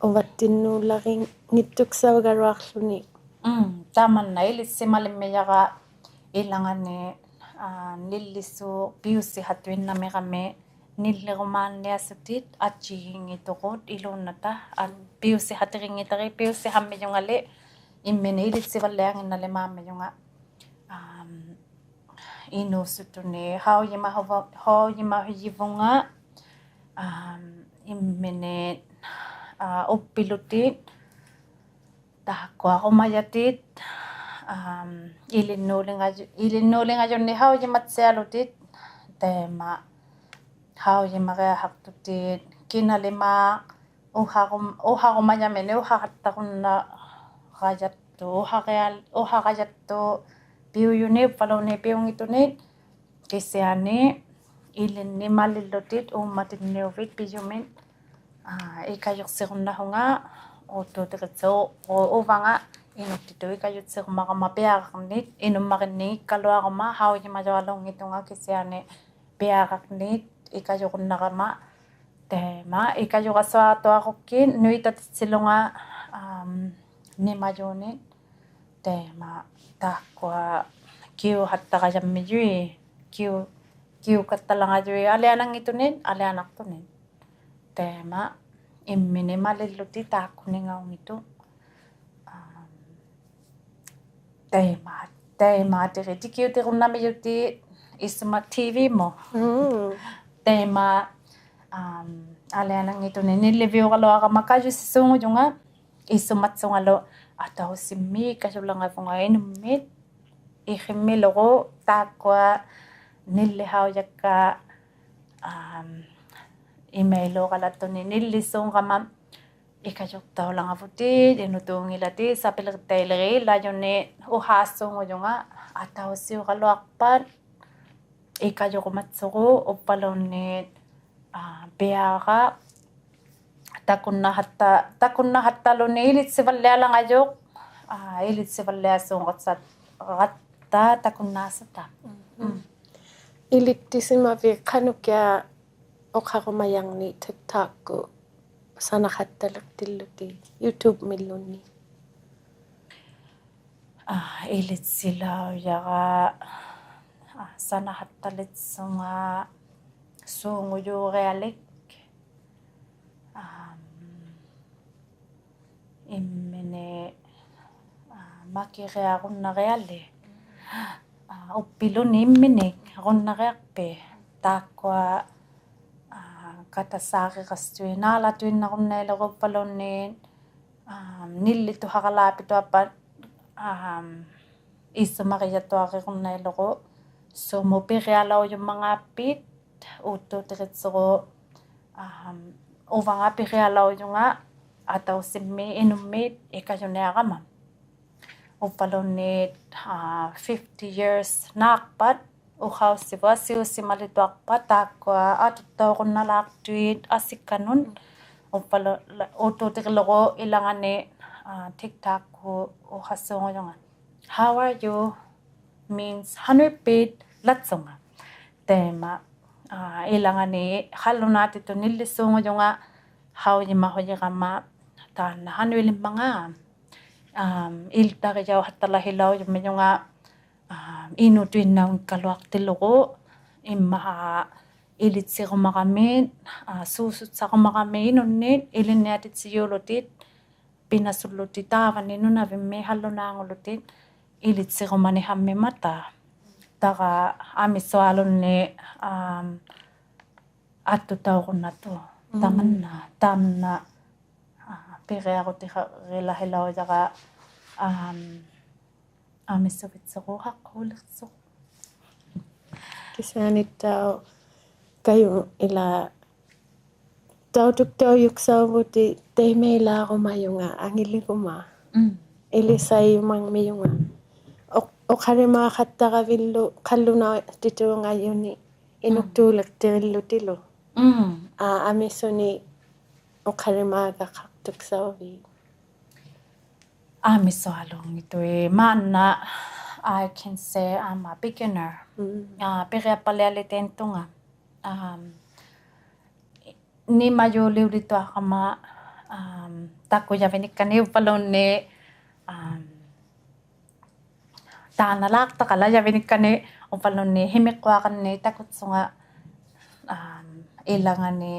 ᐅᕙᑦᑎᓐᓅᓪᓚᕆᙱᑦᑐᒃᓴᐅᒐᓗᐊᖅᖢᓂ. ᒻᒻ, ᑕᒪᓐᓇ ᐃᓕᑦᓯᒪᓕᒻᒥᔭᕋ ᐃᓚᖓᓂ, ᐋ, ᓂᓪᓕᓲᑦ ᐱᐅᓯᖃᑐᐃᓐᓇᒥᕋᒥ ᓂᓪᓕᕈᒫᓐᓂᐊᓱᑎᒃ ᐊᔾᔨᒌᙱᑦᑐᕈᑦ ᐃᓘᓐᓇᑕ, ᐊ, ᐱᐅᓯᖃᑎᕆᙱᑕᕆᑦ ᐱᐅᓯᖃᕐᒥᔪᖓᓕ, ᐃᒻᒥᓂᒃ ᐃᓕᑦᓯᕙᓪᓕᐊᖏᓐᓇᓕᒫᕐᒥᔪᖓ. ᐊᒻ, ᐃᓅᓱᑦᑐᓂᒃ ᖃᐅᔨᒪᕼᐅᕙ-, ᖃᐅᔨᒪᕼᐅᔨᕗᖓ, ᐊᒻ, ᐃᒻᒥᓂᒃ, ᐋ, ᐅᑉᐱᓗᑎᒃ, ᑖᒃᑯᐊ ᖁᒪᔭᑎᑦ, ᐊᒻ, ᐃᓕᓐᓅᓕᖓᔪ-, ᐃᓕᓐᓅᓕᖓᔪᓂᒃ ᖃᐅᔨᒪᑦᓯᐊᓗᑎᑦ, ᑕᐃᒪ, ᖃᐅᔨᒪᒋᐊᖃᖅᑐᑎᑦ, ᑭᓇᓕᒫᖅ, ᐅᖃᕈᒻ-, ᐅᖃᕈᒪᔭᒥᓂᒃ ᐅᖃᖃᑦᑕᕈᓐᓇᕋᔭᑦᑐᖅ, ᐅᖃᕆᐊᓪ-, ᐅᖃᕋᔭᑦᑐᖅ, ᐱᐅᔪᓂᒃ, ᐅᕝᕙᓘᓐᓃᑦ ᐱᐅᙱᑦᑐᓂᒃ, ᑭᓯᐊᓂ, ᐃᓕᓐᓂᒃ ᒪᓕᓪᓗᑎᑦ, ᐆᒻᒪᑎᓐᓂᐅᕕᑦ ᐱᔪᒥᒃ, ᐋ, ᐃᑲᔪᖅᓯᒍᓐᓇᖁᖓ, ᐆᑦᑑᑎᒋᑦᓱ-, ᐆ-, ᐅᕙᖓ, ᐃᓄᒃᑎᑐᑦ ᐃᑲᔪᑦᓯᒍᒪᒐᒪ ᐱᐊᕋᕐᓂᒃ, ᐃᓄᒻᒪᕆᓐᓂᒃ ᐃᒃᑲᓗᐊᕈᒪ, ᖃᐅᔨᒪᔪᐊᓘᙱᑦᑐᖓ ᑭᓯᐊᓂ, ᐱᐊᕋᕐᓂᒃ ᐃᑲᔪᕈᓐᓇᒐᒪ, ᑕᐃᒪ, ᐃᑲᔪᕋᓱᐊᑐᐊᕈᒃᑭᑦ, ᓄᐃᑕᑎᑦᓯᓗᖓ, ᐊᒻ, ᓂᒪᔫᓂᒃ, ᑕᐃᒪ, ᑖᒃᑯᐊ, ᑭᐅᖃᑦᑕᕋᔭᒻᒥᔪᐃᑦ, ᑭᐅ-, ᑭᐅᖃᑦᑕᓚᖓᔪᐃᑦ, ᐊᓕᐊᓇᙱᑦᑐᓂᒃ, ᐊᓕᐊᓇᖅᑐᓂᒃ. ᑕᐃᒪ, ᐃᒻᒥᓂᒃ ᒪᓕᓪᓗᑎᑦ ᑖᒃᑯᓂᖓᐅᙱᑦᑐᖅ. ᐊᒻ, ᑕᐃᒪ, ᑕᐃᒪ, ᑎᑭ-, ᑎᑭᐅᑎᕈᓐᓇᒥᔪᑎᑦ, ᐃᓱᒪ TV-ᒧᑦ. ᒻᒻ. ᑕᐃᒪ, ᐊᒻ, ᐊᓕᐊᓇᙱᑦᑐᓂᒃ ᓂᓪᓕᕕᐅᒐᓗᐊᕋᒪ ᑲᔪᓯᓲᖑᔪᖓ, ᐃᓱᒪᑦᓱᖓᓗ, ᐊᑕᐅᓯᕐᒥᒃ ᑲᔪᓚᖓᕗᖓ ᐃᓄᒻᒥᒃ, ᐃᕿᒻᒥᓗᒍ, ᑖᒃᑯᐊ, ᓂᓪᓕᖃᐅᔭᒃᑲ, ᐊᒻ, ᐃᒪᐃᓗᒐᓚᑦᑐᓂᒃ ᓂᓪᓕᓲᖑᒐᒪ, ᐃᑲᔪᖅᑕᐅᓚᖓᕗᑎᑦ, ᐃᓄᑑᙱᓚᑎᑦ, ᓴᐱᓕᖅᑕᐃᓕᕇᓪᓚᔪᓂᒃ, ᐅᖃᓲᖑᔪᖓ, ᐊᑕᐅᓯᐅᒐᓗᐊᖅᐸᑦ, ᐃᑲᔪᕈᒪᑦᓱᒍ, ᐅᕝᕙᓘᓐᓃᑦ, ᐋ, ᐱᐊᕋ, ᑕᑯᓐᓇᖃᑦᑕ-, ᑕᑯᓐᓇᖃᑦᑕᓗᓂ ᐃᓕᑦᓯᕙᓪᓕᐊᓚᖓᔪᖅ, ᐋ, ᐃᓕᑦᓯᕙᓪᓕᐊᓲᖑᒐᑦᓴ-, ᒐᑦᑕ ᑕᑯᓐᓈᓴᑕ. ᒻᒻ. ᐃᓕᑦᑎᓯᒪᕕᑦ ᖃᓄᑭᐊᖅ ᐅᖃᕈᒪᔭᕐᓂᒃ TikTok-ᑯᑦ ᓴᓇᖃᑦᑕᓕᖅᑎᓪᓗᑎᑦ YouTube-ᒥᓪᓘᓐᓃᑦ? ᐋ, ᐃᓕᑦᓯᓚᐅᔭᕋ, ᐋ, ᓴᓇᖃᑦᑕᓕᑦᓱᖓ ᓲᖑᔫᕆᐊᓕᒃ. ᐊᒻ, ᐃᒻᒥᓂᒃ, ᐋ, ᒪᑭᕆᐊᕈᓐᓇᕆᐊᓕᒃ. ᐋ, ᐅᑉᐱᓗᓂ ᐃᒻᒥᓂᒃ ᕈᓐᓇᕆᐊᖅᐱᑦ. ᑖᒃᑯᐊ, ᐋ, ᑲᑕᓵᕆᒐᔅᑐᐃᓐᓇᓚᑐᐃᓐᓇᕈᓐᓇᐃᓗᒍ ᐅᕝᕙᓘᓐᓃᑦ, ᐋᒻ, ᓂᓪᓕᑐᖃᕋᓛᐱᑐᐊᑉᐸᑦ, ᐋᒻ, ᐃᓱᒪᒋᔭᑐᐊᕆᕈᓐᓇᐃᓗᒍ, ᓲᒧᑦ ᐱᒋᐊᓚᐅᔪᒻᒪᖔᖅᐱᑦ, ᐆᑦᑑᑎᒋᑦᓱᒍ, ᐋᒻ, ᐅᕙᖓ ᐱᒋᐊᓚᐅᔪᖓ ᐊᑕᐅᓯᒻᒥ ᐃᓄᒻᒥ ᐃᑲᔪᓂᐊᕋᒪ. ᐅᕝᕙᓘᓐᓃᑦ, ᐋ, fifty years ᓈᖅᐸᑦ, ᐅᖃᐅᓯᕗᑦ ᐊᓯᐅᓯᒪᓕᑐᐊᖅᐸᑦ ᑖᒃᑯᐊ ᐊᑐᖅᑕᐅᕈᓐᓇᓛᖅᑐᐃᑦ ᐊᓯᒃᑲᓄᑦ. ᐅᕝᕙᓗ-, ᐅᑦᑑᑎᒋᓗᒍ ᐃᓚᖓᓂ, ᐋ, TikTok-ᑯᑦ ᐅᖃᓲᖑᔪᖓ. How are you? Means ᖃᓄᐃᑉᐱᑦ ᓚᑦᓱᖓ. ᑌᒪ, ᐋ, ᐃᓚᖓᓂ ᖃᓪᓗᓈᑎᑐᑦ ᓂᓪᓕᓲᖑᔪᖓ ᖃᐅᔨᒪᖁᔨᒐᒪ ᑖᓐᓇ ᖃᓄᐃᓕᒻᒪᖔᑦ. ᐋᒻ, ᐃᓪᑕᕆᔭᐅᖃᑦᑕᓚᕼᐃᓚᐅᔪᒻᒥᔪᖓ, ᐋᒻ, ᐃᓄᑐᐃᓐᓇᐅᙱᒃᑲᓗᐊᖅᑎᓪᓗᒍ, ᐃᒻᒪᖄ ᐃᓕᑦᓯᕈᒪᒐᒥ, ᐋ, ᓲᓱᑦᓴᕈᒪᒐᒥ ᐃᓄᓐᓂᑦ, ᐃᓕᓐᓂᐊᑎᑦᓯᔨᐅᓗᑎᑦ, ᐱᓇᓱᓪᓗᑎᑦ ᑖᕙᓂ ᓄᓇᕕᒻᒥ ᖃᓪᓗᓈᖑᓪᓗᑎᑦ, ᐃᓕᑦᓯᕈᒪᓂᖃᒻᒥᒪᑕ. ᑕᒐ ᐊᒥᓱᐊᓗᓐᓂ, ᐋᒻ, ᐊᑐᖅᑕᐅᒍᓐᓇᑐᖅ. ᒻᒻ. ᑕᒪᓐᓇ, ᑕᒪᓐᓇ, ᐋ, ᐱᒋᐊᕈᑎᖃᕆᓚᕼᐃᓚᐅᔭᕋ, ᐋᒻ, ᐊᒥᓱᕕᑦᓱᒍ ᖃᑯᓕᖅᓱᒍ. ᑭᓯᐊᓂᑦᑕᐅᖅ ᑲᔪ ᐃᓛ ᑕᐅᑐᒃᑕᐅᔪᒃᓴᐅᕗᑎᑦ ᑕᐃᒪᐃᓛᕈᒪᔪᖓ ᐊᖏᓕᕈᒪ. ᒻᒻ. ᐃᓕᓴᐃᔪᒪᖕᒥᔪᖓ. ᐅᖅ-, ᐅᖃᓕᒫᖃᑦᑕᕋᕕᓪᓗ ᖃᓪᓗᓈᑎᑑᖓᔪᓂ ᒻᒻ. ᐃᓄᒃᑑᓕᖅᑎᕆᓪᓗᑎᓪᓗ. ᒻᒻ. ᐋ, ᐊᒥᓱᓂᒃ ᐅᖃᓕᒫᒐᖃᖅᑐᒃᓴᐅᕕᑦ. ᐊᒥᓱᐊᓗᙱᑐᐃᑦ ᒫᓐᓇ, I can say I'm a beginner. ᒻᒻ. ᐋ, ᐱᒋᐊᑉᐸᓪᓕᐊᓕᑎᓐᑐᖓ. ᐋᒻ, ᓂᒪᔪᓕᐅᓕᑐᐊᕋᒪ, ᐋᒻ, ᑕᑯᔭᕕᓂᒃᑲᓐᓂᖅᐸᓗᓐᓂ, ᐋᒻ, ᑖᓐᓇᓛᖅᑕᖃᓚᔭᕕᓂᒃᑲᓐᓂᖅᐸᓗᓐᓂ ᕼᐃᒥᕐᕈᐊᖃᓐᓂᖅ ᑕᑯᑦᓱᖓ, ᐋᒻ, ᐃᓚᖓᓂ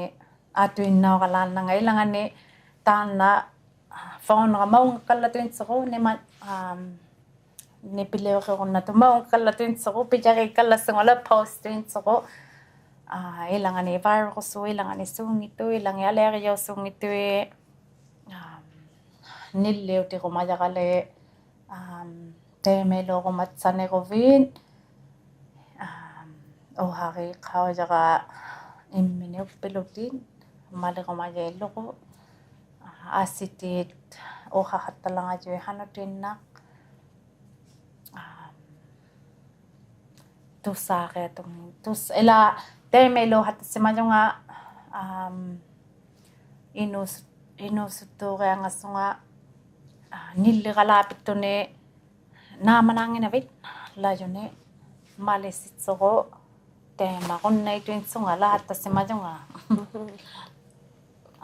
ᐊᑐᐃᓐᓇᐅᕋᓛᓐᓇᖓ ᐃᓚᖓᓂ ᑖᓐᓇ, ᐋ, ᕙᐅᓇᕋ ᒪᐅᖓᒃᑲᓪᓚᑐᐃᓐᓱᒍ ᓂᒪ, ᐋᒻ, ᓂᐱᓕᐅᕆᕈᓐᓇᑐᑦ ᒪᐅᖓᒃᑲᓪᓚᑐᐃᓐᓱᒍ, ᐱᔭᕇᒃᑲᓪᓚᓱᖓᓗ post-ᑐᐃᓐᓱᒍ. ᐋ, ᐃᓚᖓᓂ ᕙᐃᕈᓱ, ᐃᓚᖓᓂ ᓲᙱᑐᐃᑦ, ᐃᓚᖓᓂ ᐊᓕᐊᒋᔭᐅᓲᙱᑐᐃᑦ. ᐋᒻ, ᓂᓪᓕᐅᑎᕈᒪᔭᕋᓕ, ᐋᒻ, ᑕᐃᒪᐃᓗᕈᒪᑦᓴᓂᕈᕕᑦ, ᐋᒻ, ᐅᖃᕆᖃᐅᔭᕋ ᐃᒻᒥᓂᐅᑉᐱᓗᑎᑦ, ᒪᓕᕈᒪᔭᐃᓪᓗᒍ, ᐋ, ᐊᓯᑎᑦ ᐅᖃᖃᑦᑕᓚᖓᔪᐃᑦ ᖃᓄᑐᐃᓐᓇᖅ, ᐋᒻ, ᑐᓵᕆᐊᑐᖕ-, ᑐᓴ-, ᐃᓛ ᑕᐃᒪᐃᓗᖃᑦᑕᓯᒪᔪᖓ, ᐋᒻ, ᐃᓅᓱ-, ᐃᓅᓱᑦᑑᕆᐊᖓᓱᖓ, ᐋ, ᓂᓪᓕᕋᓛᐱᑦᑐᓂ ᓈᒻᒪᓈᖏᓐᓇᕕᑦ ᓚᔪᓂ ᒪᓕᓯᑦᓱᒍ ᑕᐃᒪ ᖁᓐᓇᐃᑐᐃᓐᓱᖓ ᓛᖃᑦᑕᓯᒪᔪᖓ.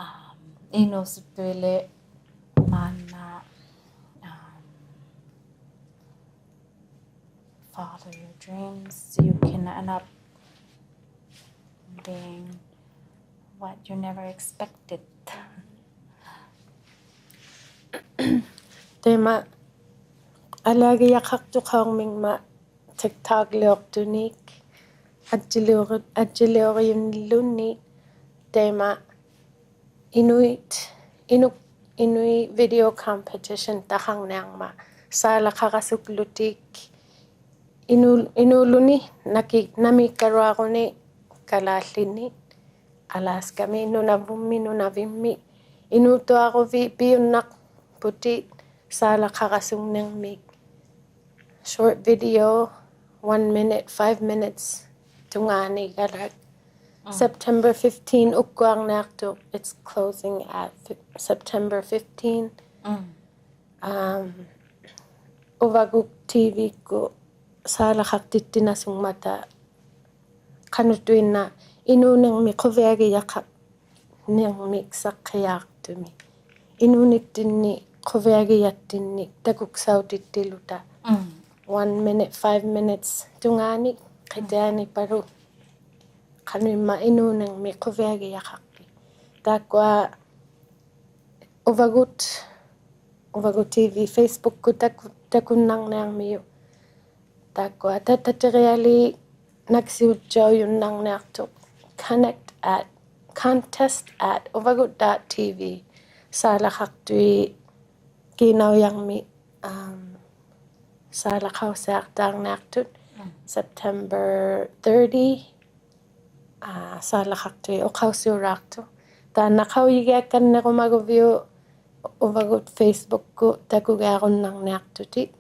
ᐋᒻ, ᐃᓅᓱᑦᑐᐃᓕ ᒫᓐᓇ, ᐋᒻ, follow your dreams, you can end up being what you never expected. ᑕᐃᒪ ᐊᓚᒋᔭᖃᖅᑐᖃᐅᖕᒥᖕᒪᑦ TikTok-ᓕᐅᖅᑐᓂᒃ, ᐊᔾᔨᓕᐅᕆ-, ᐊᔾᔨᓕᐅᕆᔪᓂᓪᓗᓂ, ᑕᐃᒪ ᐃᓄᐃᑦ, ᐃᓄ-, ᐃᓄᐃᑦ video competition ᑕᖃᕐᓂᐊᕐᒪᑦ, ᓵᓚᖃᕋᓱᒃᖢᑎᒃ, ᐃᓅ-, ᐃᓅᓗᓂ ᓇᑭ-, ᓇᒦᒃᑲᓗᐊᕈᓂ ᑲᓛᓪᓕᓂ, Alaska-ᒥ, ᓄᓇᕗᒻᒥ, ᓄᓇᕕᒻᒥ, ᐃᓅᑐᐊᕈᕕᑦ ᐱᔪᓐᓇᖅᐳᑎᑦ ᓵᓚᖃᕋᓱᖕᓂᕐᒥᒃ. Short video, one minute, five minutes, ᑐᖓᓂ ᒐᓚᒃ. ᒻᒻ. September fifteen ᐅᒃᑯᐊᕐᓂᐊᖅᑐᖅ, it's closing at fi-, September fifteen. ᒻᒻ. ᐋᒻ, ᐅᕙᒍᑦ TV-ᒃᑯᑦ ᓵᓚᖃᖅᑎᑦᑎᓇᓱᖕᒪᑕ ᖃᓄᑐᐃᓐᓇᖅ ᐃᓅᓂᕐᒥᒃ ᖁᕕᐊᒋᔭᖃᕐᓂᕐᒥᒃ ᓴᖅᑭᔮᖅᑐᒥᒃ. ᐃᓅᓂᑦᑎᓐᓂᒃ ᖁᕕᐊᒋᔭᑦᑎᓐᓂᒃ ᑕᑯᒃᓴᐅᑎᑦᑎᓗᑕ. ᒻᒻ. One minute, five minutes ᑐᖓᓂ, ᒻᒻ. ᕿᑎᐊᓂ ᐸᓗ. ᖃᓄᐃᒻᒪᑦ ᐃᓅᓂᕐᒥᒃ ᖁᕕᐊᒋᔭᖃᖅᑭᑦ. ᑖᒃᑯᐊ ᐅᕙᒍᑦ, ᐅᕙᒍᑦ TV Facebook-ᑯᑦ ᑕᑯ-, ᑕᑯᓐᓇᕐᓂᐊᕐᒥᔪᖅ. ᑖᒃᑯᐊ ᑕᑕᑎᕆᐊᓖᑦ ᓇᒃᓯᐅᔾᔭᐅᔪᓐᓇᕐᓂᐊᖅᑐᖅ connect at, contest at uvagut dot TV. ᓵᓚᖃᖅᑐᐃᑦ ᑮᓇᐅᔭᕐᒥ, ᐋᒻ, ᓵᓚᖃᐅᓯᐊᖅᑖᕐᓂᐊᖅᑐᑦ, ᒻᒻ. September thirty, ᐋ, ᓵᓚᖃᖅᑐᐃᑦ ᐅᖃᐅᓯᐅᓛᖅᑐᖅ. ᑖᓐᓇ ᖃᐅᔨᒋᐊᒃᑲᓐᓂᕈᒪᒍᕕᐅᒃ ᐅᕙᒍᑦ Facebook-ᑯᑦ ᑕᑯᒋᐊᕈᓐᓇᕐᓂᐊᖅᑐᑎᑦ.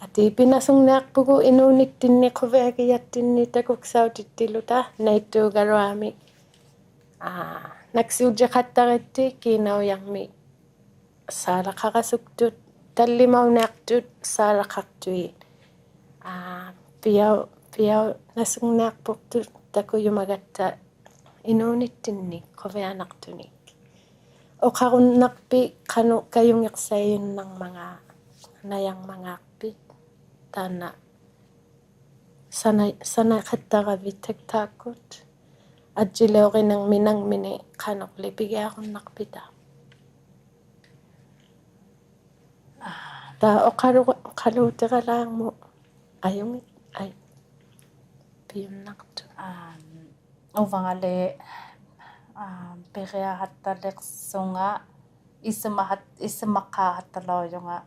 ᐊᑏ ᐱᓇᓱᕐᓂᐊᖅᐳᒍᑦ ᐃᓅᓂᑦᑎᓐᓂ ᖁᕕᐊᒋᔭᑦᑎᓐᓂ ᑕᑯᒃᓴᐅᑎᑦᑎᓗᑕ ᓇᐃᑦᑑᒐᓗᐊᒥ, ᐋ, ᓇᒃᓯᐅᔾᔨᖃᑦᑕᕆᑦᑎ ᑮᓇᐅᔭᕐᒥ ᓵᓚᖃᕋᓱᒃᑐᑦ, ᑕᓪᓕᒪᐅᓂᐊᖅᑐᑦ ᓵᓚᖃᖅᑐᐃᑦ. ᐋ, ᐱᐊᐅ-, ᐱᐊᐅᓇᓱᕐᓂᐊᖅᐳᖅᑐᑦ ᑕᑯᔪᒪᒐᑦᑕ ᐃᓅᓂᑦᑎᓐᓂ ᖁᕕᐊᓇᖅᑐᓂᒃ. ᐅᖃᕈᓐᓇᖅᐱᑦ ᖃᓄᖅ ᑲᔪᙱᖅᓴᐃᔪᓐᓇᕐᒪᖔᑦ, ᓇᔭᕐᒪᖔᖅᐱᑦ, ᑖᓐᓇ ᓴᓇ-, ᓴᓇᖃᑦᑕᕋᕕᑦ ᑕᒃ-, ᑖᒃᑯᑦ. ᐊᔾᔨᓕᐅᕆᓂᕐᒥ ᓇᖕᒥᓂᖅ ᖃᓄᕐᓕ ᐱᒋᐊᕈᓐᓇᖅᐱᑕ. ᐋ. ᑕ ᐅᖃᓗ-, ᐅᖃᓗᑎᒐᓛᕐᒧᑦ ᐊᔪᙱ-, ᐊᐃ, ᐱᔪᓐᓇᖅᑐᖅ. ᐋ, ᐅᕙᖓᓕ, ᐋ, ᐱᒋᐊᖃᑦᑕᓕᖅᓱᖓ, ᐃᓱᒪᖃᑦ-, ᐃᓱᒪᖃᖃᑦᑕᓚᐅᔪᖓ,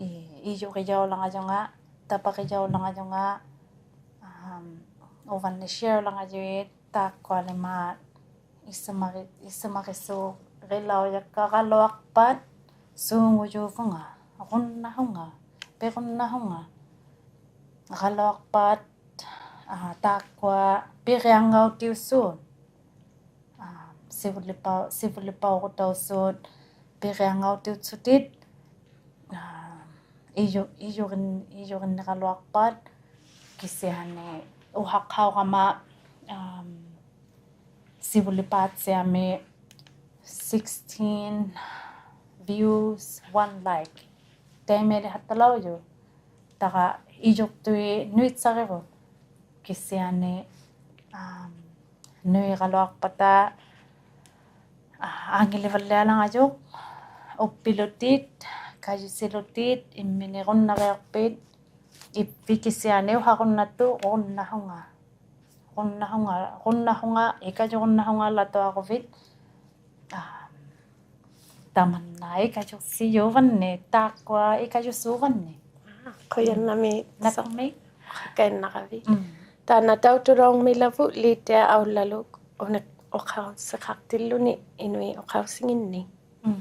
ᐃ-, ᐃᔪᕆᔭᐅᓚᖓᔪᖓ, ᑕᐸᕆᔭᐅᓚᖓᔪᖓ, ᐋᒻ, ᐅᕙᓐᓂ share-ᓚᖓᔪᐃᑦ ᑖᒃᑯᐊᓕᒫᑦ ᐃᓱᒪᒋ-, ᐃᓱᒪᒋᓲᕆᓚᐅᔭᒃᑲ ᕋᓗᐊᖅᐸᑦ ᓲᖑᔫᕗᖓ, ᕈᓐᓇᖅᓱᖓ, ᐱᕈᓐᓇᖅᓱᖓ, ᕋᓗᐊᖅᐸᑦ, ᐋ, ᑖᒃᑯᐊ ᐱᒋᐊᙵᐅᑎᐅᓲᑦ. ᐋ, ᓯᕗᓪᓕᐸᐅ-, ᓯᕗᓪᓕᐸᐅᕈᑕᐅᓲᑦ ᐱᒋᐊᙵᐅᑎᐅᑦᓱᑎᒃ, ᐋ, ᐃᔪ-, ᐃᔪᕆᓐ-, ᐃᔪᕆᓐᓂᕋᓗᐊᖅᐸᑦ ᑭᓯᐊᓂ ᐅᖃᖅᑲᐅᒐᒪ, ᐋᒻ, ᓯᕗᓪᓕᐹᑦᓯᐊᒥ sixteen views, one like. ᑕᐃᒪᐃᓕᖃᑦᑕᓚᐅᔪᖅ. ᑕᒐ ᐃᔪᖅᑐᐃᑦ ᓄᐃᑦᓴᕆᕗᑦ. ᑭᓯᐊᓂ, ᐋᒻ, ᓄᐃᒐᓗᐊᖅᐸᑕ, ᐋ, ᐊᖏᓕᕙᓪᓕᐊᓚᖓᔪᖅ, ᐅᑉᐱᓗᑎᒃ, ᑲᔪᓯᓗᑎᒃ, ᐃᒻᒥᓂᒃ ᕈᓐᓇᕆᐊᖅᐱᑦ, ᐃᕝᕕᑦ ᑭᓯᐊᓂ ᐅᖃᕈᓐᓇᑐᑦ ᕈᓐᓇᖅᓱᖓ. ᕈᓐᓇᖅᓱᖓ, ᕈᓐᓇᖅᓱᖓ, ᐃᑲᔪᕈᓐᓇᖅᓱᖓᓚᑐᐊᕈᕕᑦ. ᐋ, ᑕᒪᓐᓇ ᐃᑲᔪᓯᔪᕙᓐᓂᒃ, ᑖᒃᑯᐊ ᐃᑲᔪᓲᕙᓐᓂᒃ. ᐋ, ᖁᔭᓐᓇᒦᒃ. ᓇᑯᕐᒦᒃ. ᖃᐃᓐᓇᕋᕕᑦ. ᒻᒻ. ᑖᓐᓇ ᑕᐅᑐᓚᐅᕐᒥᓚᕗᑦ ᓕᑎᐊ ᐊᐅᓪᓚᓗᒃ ᐅᓂ-, ᐅᖃᐅᓯᖃᖅᑎᓪᓗᓂ ᐃᓄᐃᑦ ᐅᖃᐅᓯᖏᓐᓂᒃ. ᒻᒻ.